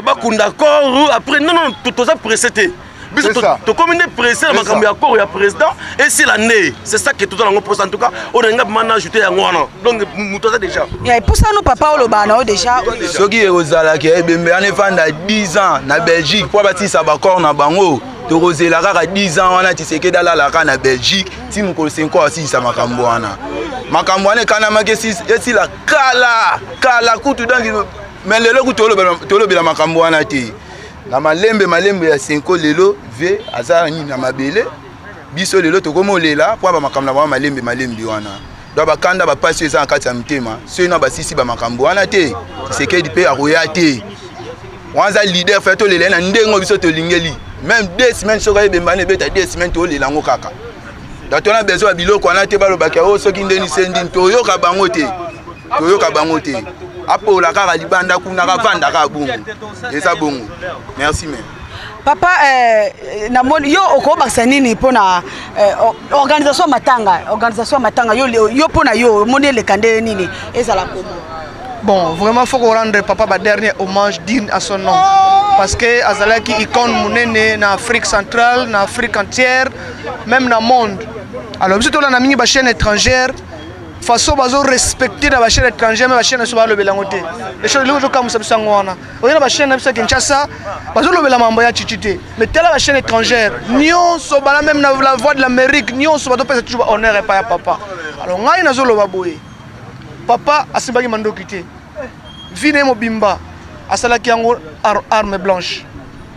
bakunda corps après. Non, non, toza pressé te. Biso tokomi nde pressé na makambo ya corps ya président esila nde. C'est ça que toza nango mposa. En tout cas, oyo nalinga mana ajouter yango wana. Donc moto aza déjà. Pusano papa, oloba na yo déjà. Soki ekozalaka ebembe wana efanda 10 ans na Belgique mpo batilisa bacorps na bango, tokozela kaka 10 ans wana. Tshisekedi alalaka na Belgique ti mokolo Cenco asilisa makambo wana. Makambo wana ekanamaki esila kala kala kutu. Donc, mais lelo kutu tolobela makambo wana te. Na malembe malembe ya Cenco lelo vie aza nini na mabele biso lelo tokomi olela mpo bamakambo na bango malembe malembe wana donc bakanda bapasi oyo eza na kati ya mitema soki na basisi bamakambo wana te Tshisekedi mpe akoya te wana aza leader fe tolela ye na ndenge oyo biso tolingeli même deux semaines soki ayebemba na ebeta deux semaines tolela yango kaka donc tona besoin ya biloko wana te balobaka oyo oh, soki ndeni se ndini toyoka bango te toyoka bango te apola kaka libanda kuna kavanda kaka bongo eza bongo merci me papa eh, namoni yo okobakisa nini mpona eh, organisation ya matanga organisation ya matanga yo, yo mpona yo omoni eleka nde nini ezala komo Bon, vraiment, faut qu'on rende papa ba dernier hommage digne à son nom. Parce que azalaki icône munene na Afrique centrale, na Afrique entière, même na monde. Alors, biso tolanda mingi ba chaîne étrangère, façon bazo respecter na ba chaîne étrangère, mais ba chaîne so balobela yango te. Les choses eloko ezokamwisa biso yango wana. Oye na ba chaîne na biso ya Kinshasa, bazolobela mambo ya Tshitshi te. Mais tala ba chaîne étrangère, nyonso bala même na la voix de l'Amérique, nyonso bazopesa toujours ba honneur epai ya papa. Alors ngai nazoloba boye. Papa asimbaki mandoki te. Vie na ye mobimba asalaki yango arme blanche.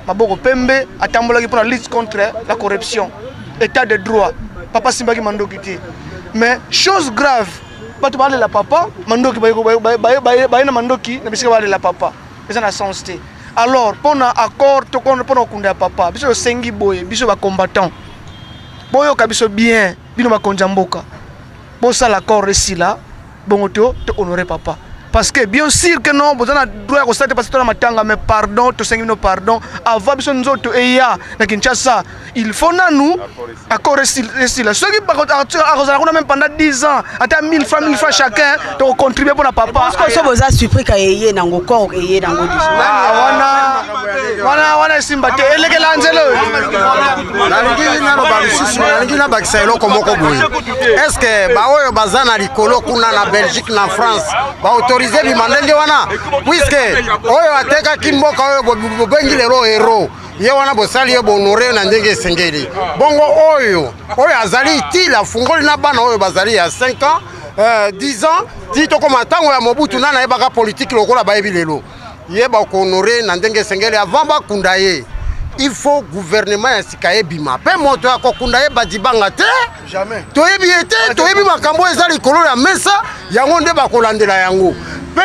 Maboko pembe atambolaki mpona lutte contre la corruption. État de droit. Papa asimbaki mandoki te. Mais chose grave, bato balela papa, mandoki baye na mandoki na bisika balela papa. Eza na sens te. Alors mpona accord to mpona kokunda ya papa, biso tosengi boye, biso ba combattants. Boyoka biso bien, bino bakonzi ya mboka. Bosala accord esila bongo to to honorer papa. Parce que bien sûr que non, boza na droit ya kosala te parce que tona matanga mais pardon, tosengi bino pardon avant biso nzoto eya na Kinshasa, il faut nanu accord esila. Soki akozala kuna même pendant 10 ans, ata 1000 francs 1000 francs chacun, toko contribuer pona papa. Parce que so boza surpris ka eye nango corps eye nango déjà. Ah wana wana wana esimba te elekela nzela oyo. Nalingi naloba lisusu, nalingi nabakisa eloko moko boye. Est-ce que baoyo baza na likolo kuna na Belgique na France baautorize bima ndenge wana, puisque oyo atekaki mboka oyo bobengi lelo hero ye wana bosali ye bohonore na ndenge esengeli. Bongo oyo oyo azali utile afungoli na bana oyo bazali ya 5 ans 10 ans ti tokoma ntango ya Mobutu nani ayebaka politike lokola bayebi lelo ye bakohonore na ndenge esengeli avant bakunda ye. Il faut gouvernement ya sika ebima mpe moto ya kokunda ye badibanga te, toyebi ye te, toyebi makambo eza likolo ya mesa yango nde bakolandela yango. Mpe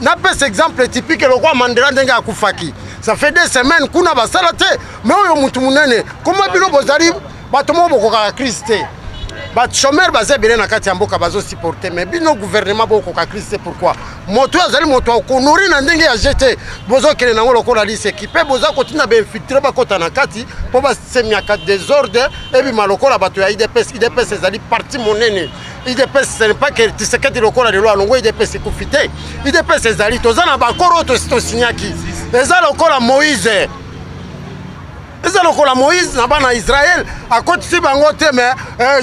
napesa exemple typique lokola Mandela ndenge akufaki, ça fait 2 semaines kuna basala te, mais oyo mutu munene koma bino bozali bato moko bokokaka crise te, ba chômeur baza ebele na kati ya mboka bazosupporte, mais bino gouvernement bokoka crise te. Pourquoi? Moto oyo azali moto akonori na ndenge ya jete, bozokende nango lokola liseki mpe boza kotinda bainfiltre bakota na kati mpo basemiaka desordre ebima lokola bato ya UDPS. UDPS ezali parti monene. UDPS ce n'est pas que Tshisekedi lokola lelo alongo UDPS ekufi te. UDPS ezali, toza na bakoro oyo tosignaki, eza lokola Moïse, eza lokola Moïse na bana Israël akotisi bango te, mais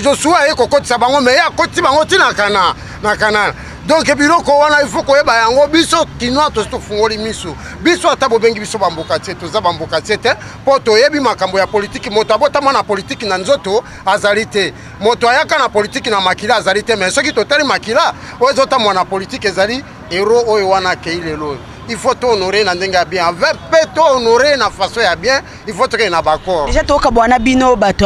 Joshua aye kokotisa bango, mais ye akotisi bango ti na Kana, na Kanana. Donc biloko wana il faut koyeba yango. Biso kinois tosi tofungoli miso, biso ata bobengi biso bambokatie, toza bambokatie te, mpo toyebi makambo ya politiki. Moto abotama na politiki na nzoto azali te, moto ayaka na politiki na makila azali te. Mais soki totali makila oyo ezotambola na politiki ezali héros oyo wana akei lelo oyo. Il faut to honorer na ndenge ya bien, avec pe to honorer na façon ya bien, il faut tokende na baccord. Déjà tokabwana bino bato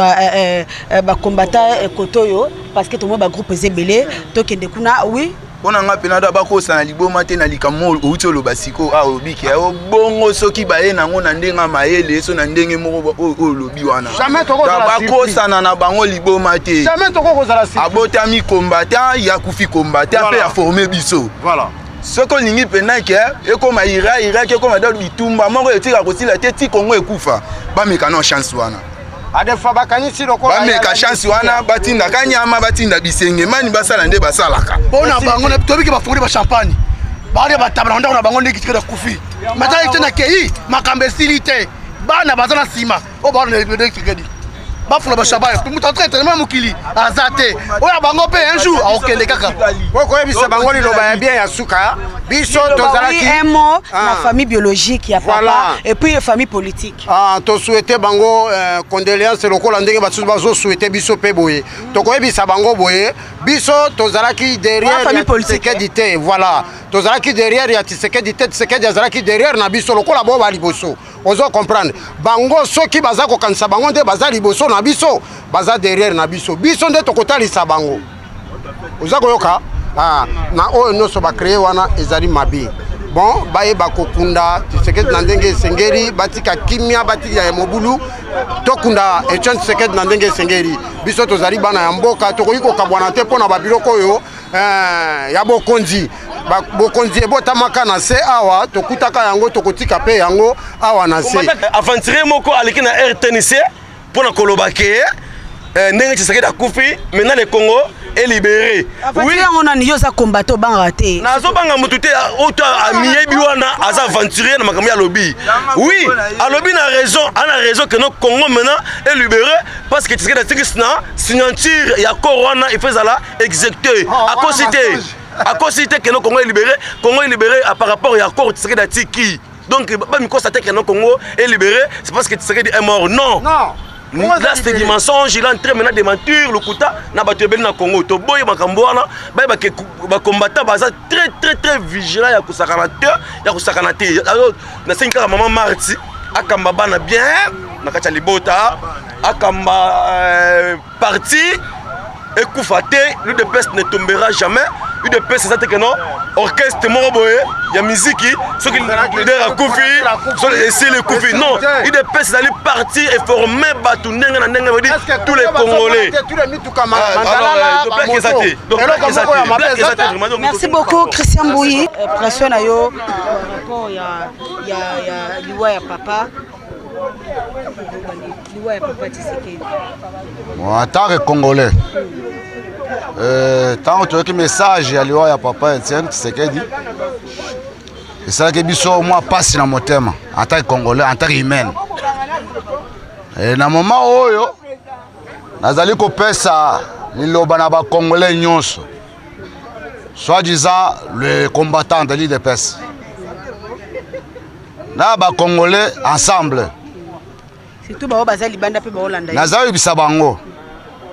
bakombata koto oyo parce que tomoni bagroupe eza ebele, tokende kuna. Oui, mpo na nga mpena bakosa na liboma te na likambo outi oloba sikoyo awa olobiki bongo soki baye nango na ndenge ya mayele so na ndenge moko oyo olobi wana bakosana na bango liboma te. Abotami combattant, ya kufi combattant mpe aforme biso. Soki olingi mpena ke ekoma ira Irak, ekoma do bitumba moko etika kosila te ti Kongo ekufa, bameka no chance wana. Adefa bakanisi lokola bameka chance wana, batindaka nyama, batinda bisenge mani, basala nde basalaka mpona bango. Tobiki bafungoli ba champagne, balia batabla na ndako na bango ndenge Tshisekedi akufi. Matala te na kei makambo esili te, bana baza na nsima oyo baona Tshisekedi. Bafula bashabaya moto atra éternellement mokili aza te. Oyo bango mpe un jour akokende kaka. Okoyebisa bango liloba ya bien ya suka. Biso tozalaki un mot na ah. famille biologique ya papa voilà. et puis famille politique. Ah, to souhaiter bango euh, condoléances lokola ndenge basusu bazo souhaiter biso mpe boye. Tokoyebisa bango boye biso tozalaki derrière ya Tshisekedi te voilà. Tozalaki derrière ya Tshisekedi te Tshisekedi azalaki derrière na biso lokola bo ba liboso. Ozo comprendre bango soki baza kokanisa bango nde baza liboso na biso baza derrière na biso biso nde tokotalisa bango oza koyoka ah, na oyo nyonso bacree wana ezali mabe bon bayeba kokunda Tshisekedi na ndenge esengeli batika kimia batika ya mobulu tokunda Etienne Tshisekedi na ndenge esengeli biso tozali bana ya mboka tokoki kokabwana te mpo na babiloko oyo eh, ya bokonzi bokonzi ebotamaka na se awa tokutaka yango tokotika mpe yango awa na se aventurier moko aleki na rtnc mpo na koloba ke eh, ndenge Tshisekedi akufi maintenant le Congo est libéré. Oui, yango nani yo oza combattant obangaka te. Nazobanga motu te oyo amiyebi wana aza aventurier na makambo ya alobi. Oui, alobi na raison, ana raison que notre Congo maintenant est libéré parce que Tshisekedi atikisi na signature ya accord wana il faut ezala exécuté. Oh, akosi te. Akosi te que notre Congo est libéré, Congo est libéré par rapport ya accord Tshisekedi atiki. Donc, bamikosa te que notre Congo est libéré, c'est parce que Tshisekedi est mort. Non. Non. Là, c'est du mensonge, il est en train maintenant de mentir, lokuta, na bato ebele na Congo. Toboyi makambo wana, ba ba combattant baza très très très vigilant ya kosakana te, ya kosakana te. Alors, na sengi kaka maman Marti akamba bana bien na kati ya libota, akamba euh, parti ekufa te l'udps ne tombera jamais udps eza te ke non orchestre moko boye ya miziki soki leader akufi soki esili ekufi non udps ezali parti eforme bato ndenge na ndenge vedi tous les congolais ah, merci beaucoup christian bouyi euh, pression na yo rapport ya liwa ya papa Bon, en tant que Congolais, euh, ntango toyoki message ya liwa ya papa Etienne Tshisekedi esalaki biso mwa mpasi na motema en tant que Congolais, en tant que humaine. E, na moment oyo nazali kopesa liloba na ba Congolais nyonso soi-disant le combattant de l'UDPS na ba congolais ensemble surtout bao baza libanda mpe baolanda naza koyebisa bango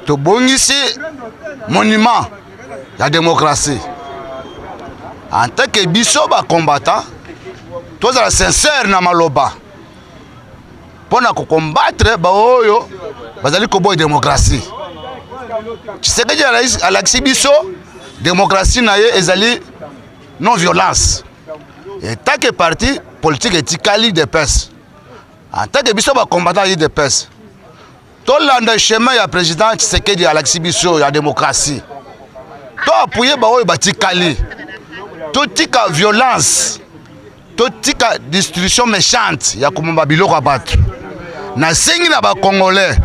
tobongisi monument ya démocratie en tant que biso bacombattant tozala sincère na maloba mpo na kokombatre baoyo bazali koboya demokrasi tshisekedi alakisi biso demokrasi na ye ezali non violence etant que parti politique etikali udps en tant que biso bacombattant ya udps tolanda chemin ya président tshisekedi alakisi biso ya demokrasi to apuye baoyo batikali totika violence totika destruction méchante ya komoma biloko ya bato nasengi na bacongolais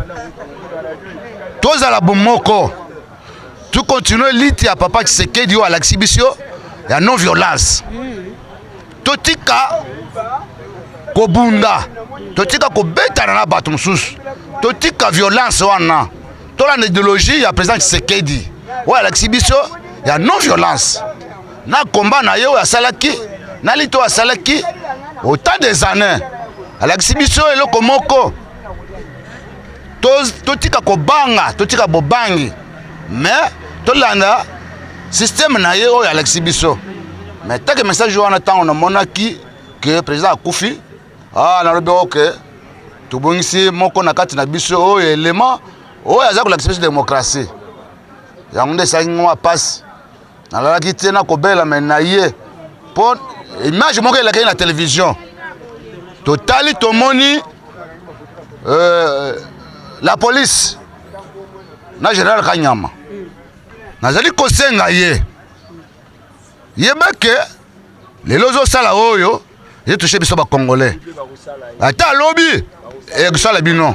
tozala bomoko tokontinue lite ya papa tshisekedi oyo alakisi biso ya non violence totika kobunda totika kobetana na bato mosusu totika violence wana tolanda ideologie ya président tshisekedi oyo alakisi biso ya non violence na combat na ye oyo asalaki na lite oyo asalaki autant des années alakisi biso eloko moko totika kobanga totika bobangi mais tolanda système na ye oyo alakisi biso mais take message wana ntango namonaki ke président akufi ah, nalobi oke tobongisi moko na kati na biso oyo elema oyo aza kolakisa biso démocratie yango nde esalaki mwa mpasi nalalaki te nakobela me na ye mpo image moko elakaki na télévision totali tomoni euh, la police na général kanyama nazali kosenga ye yeba ke lelo ozosala oyo ye touche biso bacongolais ata alobi ekosala bino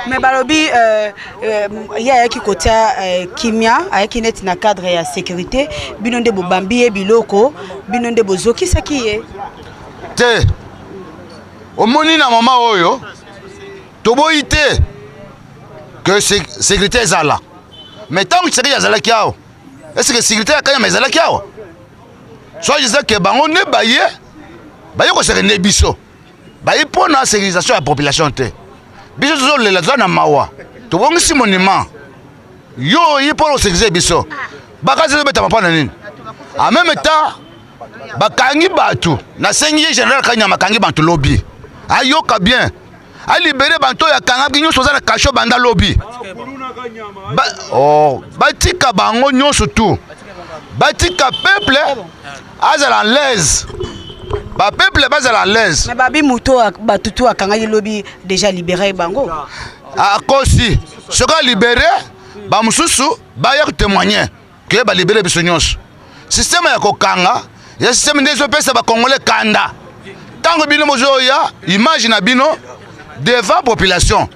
mais balobi euh, euh, ye ayaki kotia euh, kimia ayaki neti na cadre ya sécurité bino nde bobambi ye biloko bino nde bozokisaki ye te omoni na mama oyo toboyi te. Que sécurité ezala. Mais ntango Tshisekedi azalaki awa, est-ce que sécurité ya Kanyama ezalaki awa? Soit disant que bango nde baye baye koseke nde biso baye mpo na sécurisation ya population te. Biso tozolela, toza na mawa, tobongisi monument yo oyi mpo na kosécurise biso, bakasi ezobetama mpo na nini? En même temps bakangi bato, nasengi ye général Kanyama akangi bato lobi, ayoka bien, alibere bato oyo akangaki nyonso aza na kasho banda lobi. Ba, oh, batika bango nyonso tu, batika peuple azala en l'aise, bapeuple bazala en l'aise. Mais babi moto bato tu akangaki lobi déjà libéré bango. Akosi, soki alibere bamosusu baya kotémoigne ke balibere biso nyonso. Systeme ya kokanga ya systeme nde ezopesa bakongole kanda. Ntango bino bozoya image na bino devant population,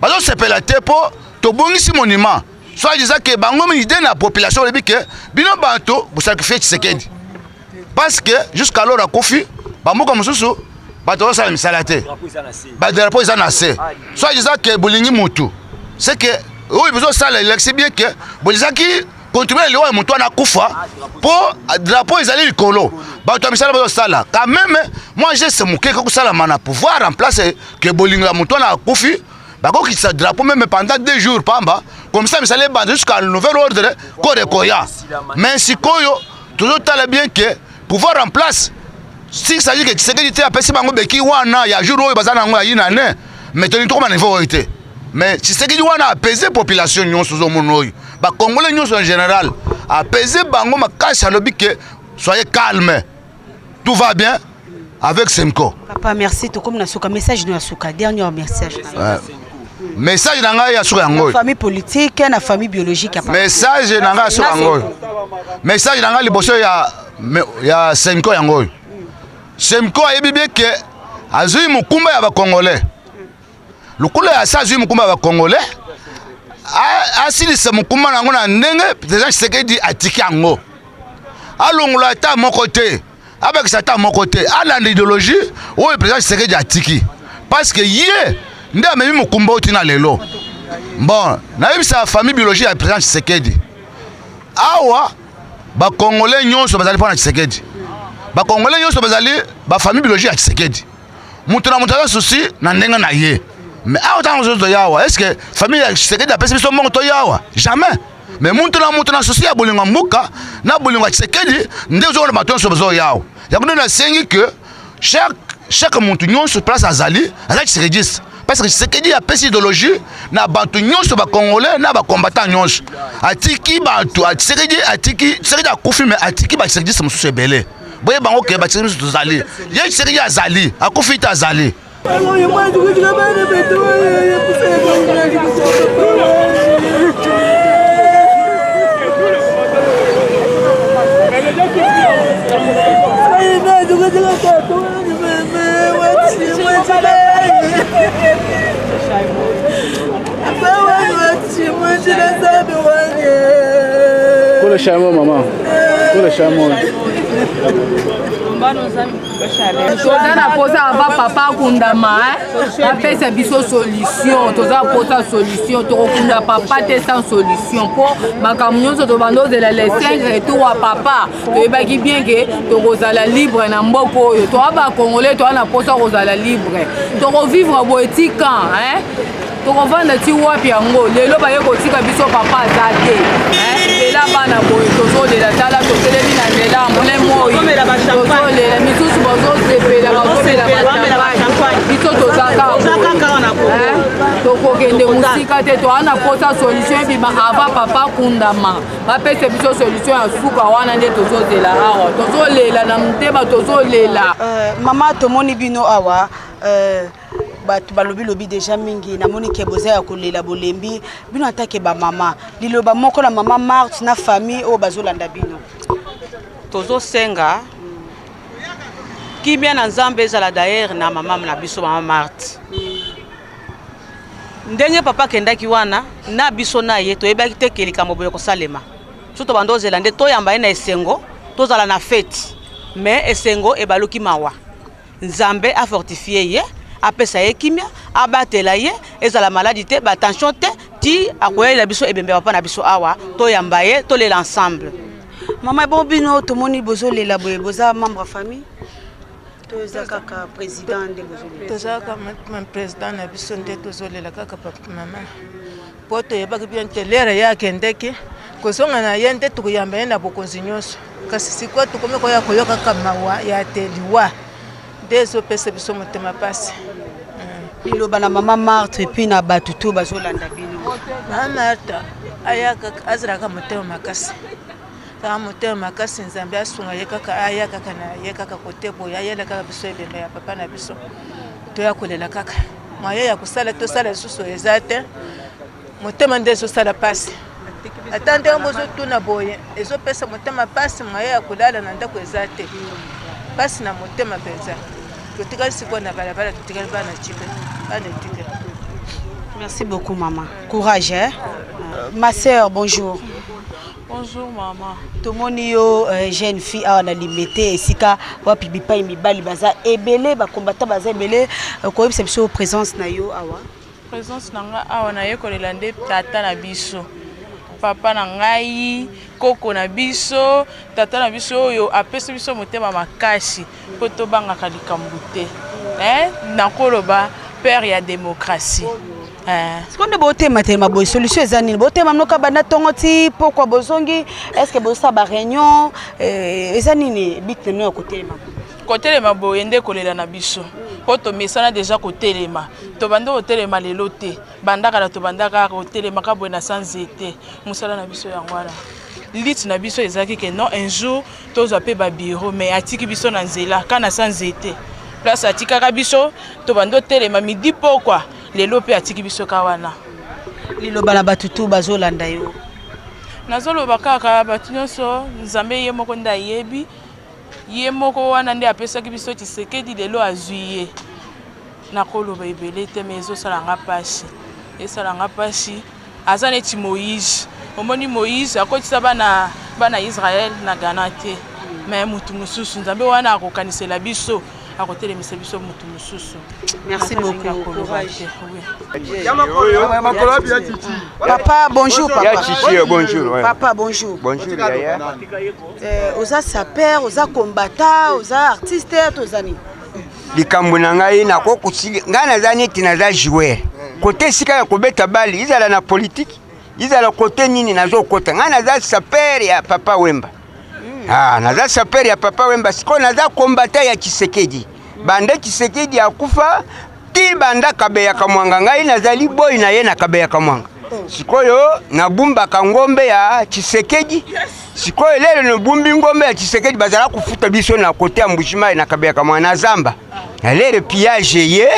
bazosepela te mpo tobongisi monument, soit disant ke bango idée na population olobi ke bino bato bosacrifie Tshisekedi, parce que jusqu'alors akufi, bamboka mosusu bato bazosala misala te, badrapo eza na se, soit disant ke bolingi mutu, c'est que oyo bozosala elakisi bien ke bolizaki contribuer na liwa ya moto wana akufa, mpo drapeau ezali likolo, bato ya misala bazosala. Quand même moi geste moke kosalama na pouvoir en place ke bolingo ya moto wana akufi, bakokitisa drapeau même pendant 2 jours pamba, comme ça misala ebanda jusqu'à nouvel ordre korekoya. Mais sikoyo tozotala bien ke pouvoir en place, s'il s'agit que Tshisekedi te apesi bango beki wana ya jour oyo baza nango ya yina ne, mais tolingi tokoma na niveau oyo te. Mais Tshisekedi wana apese population nyonso, ozomona oyo bacongolais nyonso en général, apese bango makasi, alobi ke soyez calme, tout va bien avec Semco. Papa, merci. Tokomi na suka. Message no ya suka, dernier message. Ouais. Message na ngai ya suka yango oyo. Famille politique na famille biologique ya papa. Message na ngai ya suka yango oyo. Message na ngai liboso ya Semco yango oyo. Semco ayebi bien ke azwi mokumba ya bacongolais. Lokola ya sa azwi mokumba ya bacongolais, asilisa mokumba na yango na ndenge président Tshisekedi atiki yango. Alongola ata moko te, abakisa ata moko te, alanda idéologie oyo président Tshisekedi atiki, parce que ye nde amemi mokumba oyo tina lelo. Bon, nayebisa famille biologie ya président Tshisekedi awa, bacongolais nyonso bazali mpo na Tshisekedi, bacongolais nyonso bazali bafamille biologie ya Tshisekedi. Moto na moto aza souci na ndenge na ye, mais awa ntango mosusu toya awa, est ce que famille ya Tshisekedi apesi biso mbongo toya awa? Jamais. Mais moto na moto na souci ya bolingo ya mboka na bolingo ya Tshisekedi nde ozomona bato nyonso bazoya awa. Yango nde nasengi ke chaque moto nyonso place azali, aza tshisekediste, parce que Tshisekedi apesi idéologie na bato nyonso, bacongolais na bacombattant nyonso. Atiki bato, Tshisekedi atiki, Tshisekedi akufi, mais atiki batshisekediste mosusu ebele. Boye bango ke batshisekedi mosusu tozali, ye Tshisekedi azali, akufi te, azali. Kula shamo mama. Kula shamo. Toza na posa ava papa akundama, apesa biso solution. Toza posa solution, tokokunda papa te sans solution, mpo makambo nyonso tobanda ozela le 5 retour ya papa. Toyebaki bien ke tokozala libre na mboka oyo. Toa bacongolais, toa na posa kozala libre. Tokovivre boye tika, tokovanda ti wapi? Yango lelo baye kotika biso, papa aza te. Nzela bana boye tozolela, tala totelemi na nzela mole moi, tozolela, misusu bazosepela, bazomela bachampagne, biso tozaka tokokende mosika te. Toa na posa solution ebima avant papa kundama, bapesa biso solution ya suka wana nde tozozela awa, tozolela na motema, tozolela. Mama, tomoni bino awa, bato balobi lobi deja mingi, namoni ke boza ya kolela, bolembi bino. Atake bamama, liloba moko na mama Marte na famille oyo bazolanda bino. Tozosenga kimia na Nzambe ezala daere na mama na biso, mama Marte. Ndenge papa akendaki wana na biso na ye, toyebaki te ke likambo boye kosalema. So tobanda ozela nde toyamba ye na esengo, tozala na fete, mais esengo ebaluki mawa. Nzambe afortifie ye, apesa ye kimia, abatela ye, ezala maladi te, batension te. Ti akoyalela biso ebembe ya papa na biso awa, toyamba ye, tolela ensemble. Mama, bon bino tomoni bozolela boye, boza membre ya famille to eza kaka président nde bozolela? Toza kaka président na biso nde tozolela kaka papa mama, mpo toyebaki bien te lere ye akendeki kozonga na ye nde tokoyamba ye na bokonzi nyonso, kasi sikoyo tokomi koya koyoka kaka mawa ya te liwa nde ezopesa biso motema mpasi. Liloba na mama Marthe epuis na bato to bazolanda bino. Mama Marthe ayaka azalaka motema makasi, kaka motema makasi, Nzambe asunga ye kaka, aya kaka na ye kaka kote boye, ayela kaka biso ebembe ya papa na biso, toya kolela kaka moyen ya kosala tosala lisusu eza te, motema nde ezosala mpasi, ata ndenge bozotuna boye ezopesa motema mpasi, moyen ya kolala na ndako eza te, mpasi na motema mpenza. Totikali sikoyo na balabala, totikali bana tipe bana etike. Merci beaucoup maman, courage hein? Ma sœur, bonjour. Bonjour maman. Tomoni yo jeune fille awa na Limete, esika wapi bipai mibali baza ebele, bakombata baza ebele, koyebisa biso présence na yo awa. Présence na nga awa nayekolela nde tata na biso, papa na ngai, koko na biso, tata na biso oyo apesi biso motema makasi mpo tobangaka likambo te. Eh, nakoloba père ya démocratie. Eh. Sikoyo nde botematelema boye, solution eza nini? Botema mnoka banda ntongo ti pokwa bozongi, est ce que bozosala baréunion? Eza nini bit na bino ya kotelema? Kotelema boye nde kolela na biso mpo tomesana deja kotelema, tobandi kotelema lelo te, banda kala tobanda kaka kotelema ka boye na sa nzete. Mosala na biso yango wana, lutte na biso ezalaki ke non, un jour tozwa mpe babiro, mais atiki biso na nzela ka na sa nzete, place atikaka biso tobandi otelema midi pokwa, lelo mpe atiki biso ka wana. Liloba na bato tu bazolanda yo. Nazoloba kaka bato nyonso, Nzambe ye moko nde ayebi, ye moko wana nde apesaki biso Tshisekedi, lelo azwi ye. Nakoloba ebele te, mais ezosala nga mpasi, esala nga mpasi. Aza neti Moïse, omoni Moïse akotisa bana bana Israël na Ghana te, mais mutu mosusu Nzambe wana akokanisela biso, akotelemisa biso mutu mosusu. Merci beaucoup. Courage. Papa, bonjour papa. Ya Chichi, bonjour. Ouais. Papa, bonjour. Bonjour yaya. Oza sapeur, oza combattant, oza artiste, toza nini? Likambo na ngai nakokosili ngai naza neti naza joueur kote esika ya kobeta bale, izala na politike, izala kote nini, nazokota ngai naza sapeur ya Papa Wemba. Ah, naza sapeur ya Papa Wemba, sikoyo naza combattant ya Tshisekedi. Banda Tshisekedi akufa ti banda Kabeya Kamwanga, ngai nazali boyi na ye na Kabeya Kamwanga. Sikoyo nabumbaka ngombe ya Tshisekedi. Sikoyo lelo nabumbi ngombe ya Tshisekedi, bazala kofuta biso na kote ya Mbujimayi na Kabeya Kamwanga na zamba. Alere pillage ye,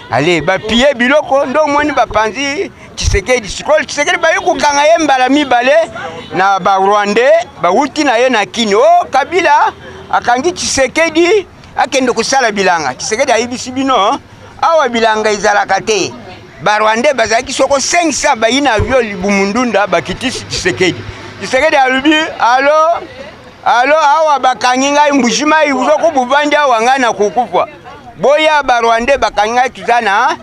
ale bapille biloko ndo omoni bapanzi Tshisekedi. Sikoyo Tshisekedi bayi kokanga ye mbala mibale na ba Rwandais bawuti na ye na Kini. Oh, Kabila akangi Tshisekedi akende kosala bilanga. Tshisekedi ayebisi bino awa bilanga ezalaka te. Ba Rwandais bazalaki soko 500 bayi na avion libumu ndunda bakitisi Tshisekedi. Tshisekedi alobi alo alo, awa bakangi ngai Mbujimayi, soko bovandi awa ngai nakokufa. Boya ba Rwandais bakangi ngai, tuza na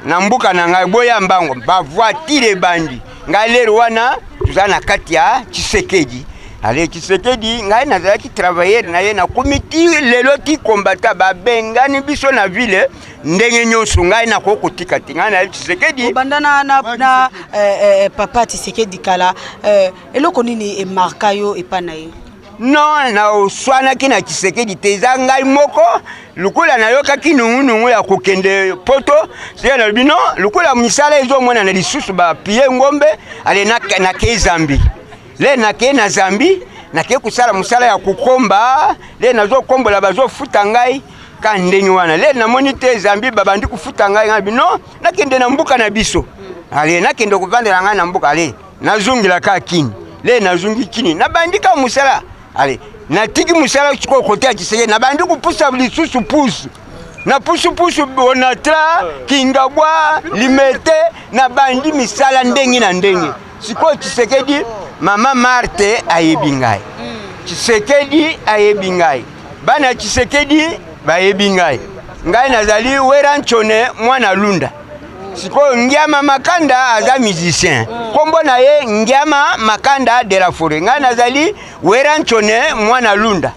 na mbuka na ngai, boya mbango. Ba voiture ebandi ngai lero wana tuza na kati ya Tshisekedi. Ale Tshisekedi, ngai nazalaki travailleur na ye, nakomi ti lelo ti combattant, babengani biso na ville ndenge nyonso, ngai nakoki kotika te, ngai nayebi Tshisekedi. Obanda na, na, na eh, eh, papa Tshisekedi kala, eh, eloko nini emarka yo epai na ye? Non, naswanaki na Tshisekedi te, eza ngai moko lokola nayokaki nungunungu ya kokende poto, sika nalobi non, lokola misala ezomonana lisusu bapie ngombe, ale nakei Zambi. Le nakei na Zambi, nakei kosala mosala ya kokomba, le nazokombola bazofuta ngai ka ndenge wana. Le namoni te Zambi babandi kofuta ngai, ngai bino nakende na mboka na biso. Ale nakende kovandela ngai na mboka, ale nazongela ka Kini. Le nazongi Kini, nabandi ka mosala. Ale natiki mosala sikoyo kote ya Tshisekedi, nabandi kopusa lisusu pusu na pusupusu Onatra, Kingabwa, Limete, nabandi misala ndenge na ndenge. Sikoyo Tshisekedi, mama Marthe ayebi ngai, Tshisekedi ayebi ngai, bana ya Tshisekedi bayebi ngai. Ngai nazali Wera Nchone mwana Lunda. Sikoyo Ngiama Makanda aza musicien, nkombo na ye Ngiama Makanda de la Forêt. Ngai nazali Wera Ntshone mwana Lunda.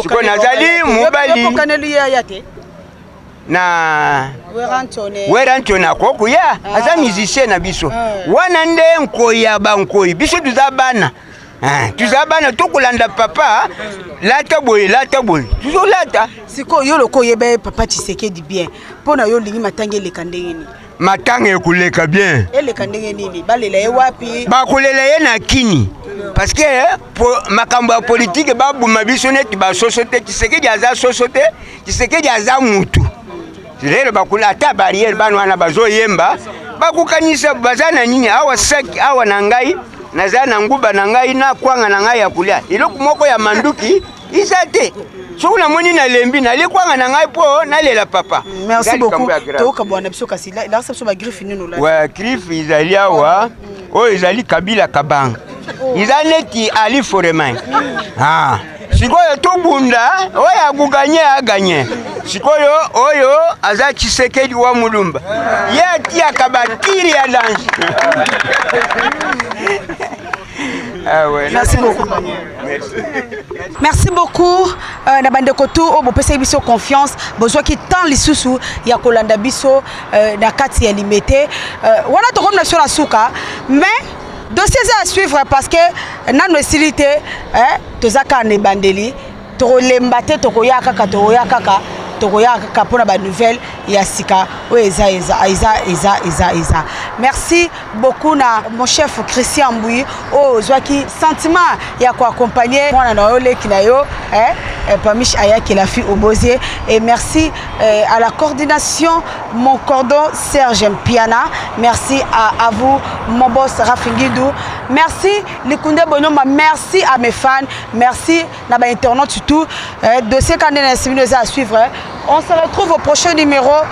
Sikoyo nazali mobali na Wera Ntshone akokuya, aza musicien na biso. Wana nde nkoi ya bankoi, biso tuza bana. Ah, tuza bana tokolanda papa, lata boye lata boye, tuzolata. Sikoyo yo loko oyeba ye papa Tshisekedi bien, mpo na yo olingi matanga eleka ndenge nini? Matanga ekoleka bien. Eleka ndenge nini? Balela ye wapi? Bakolela ye na Kini, parce que po, makambo ya politike babuma biso neti basoso te. Tshisekedi aza soso te, Tshisekedi aza mutu. Lelo bakula ata barrière, bana wana bazoyemba bakokanisa baza na nini awa saki awa na ngai naza na nguba na ngai na kwanga na ngai ya kolia eloko moko ya manduki eza te. Soki namoni nalembi, nalie kwanga na ngai mpo nalela papa. Merci beaucoup. Tokabwana biso kasi lakisa biso bagriffe nini olati. Wa griffe ezali awa, oyo ezali Kabila Kabanga, eza neti Ali Foreman. Ah. Sikoyo tobunda, oyo akoganye aganye. Sikoyo oyo aza Tshisekedi wa Mulumba, ye atiaka batiri ya danger. Ah ouais. Merci beaucoup. Merci. Merci beaucoup na bandeko tout oyo bopesaki biso confiance, bozwaki temps lisusu ya kolanda biso na kati ya Limete. Wana tokomi na biso na suka, mais dossier eza à suivre parce que nano esili te, toza kaka na ebandeli, tokolemba te, tokoya kaka, tokoya kaka, tokoya kaka mpona banouvelle ya sika oyo eza eza eza eza eza eza. Merci beaucoup na mon chef Christian Mbui oyo ozwaki sentiment ya koaccompagner mwana na yo, leki na yo, Pamiche Ayaki la fille Obozie. Et merci à la coordination, mon cordon Serge Mpiana. Merci à vous, mon boss Rafingidou. Merci Likunde Bonoma, merci à mes fans, merci na ba internautes surtout. Dossier Kandé na Simino à suivre. On se retrouve au prochain numéro.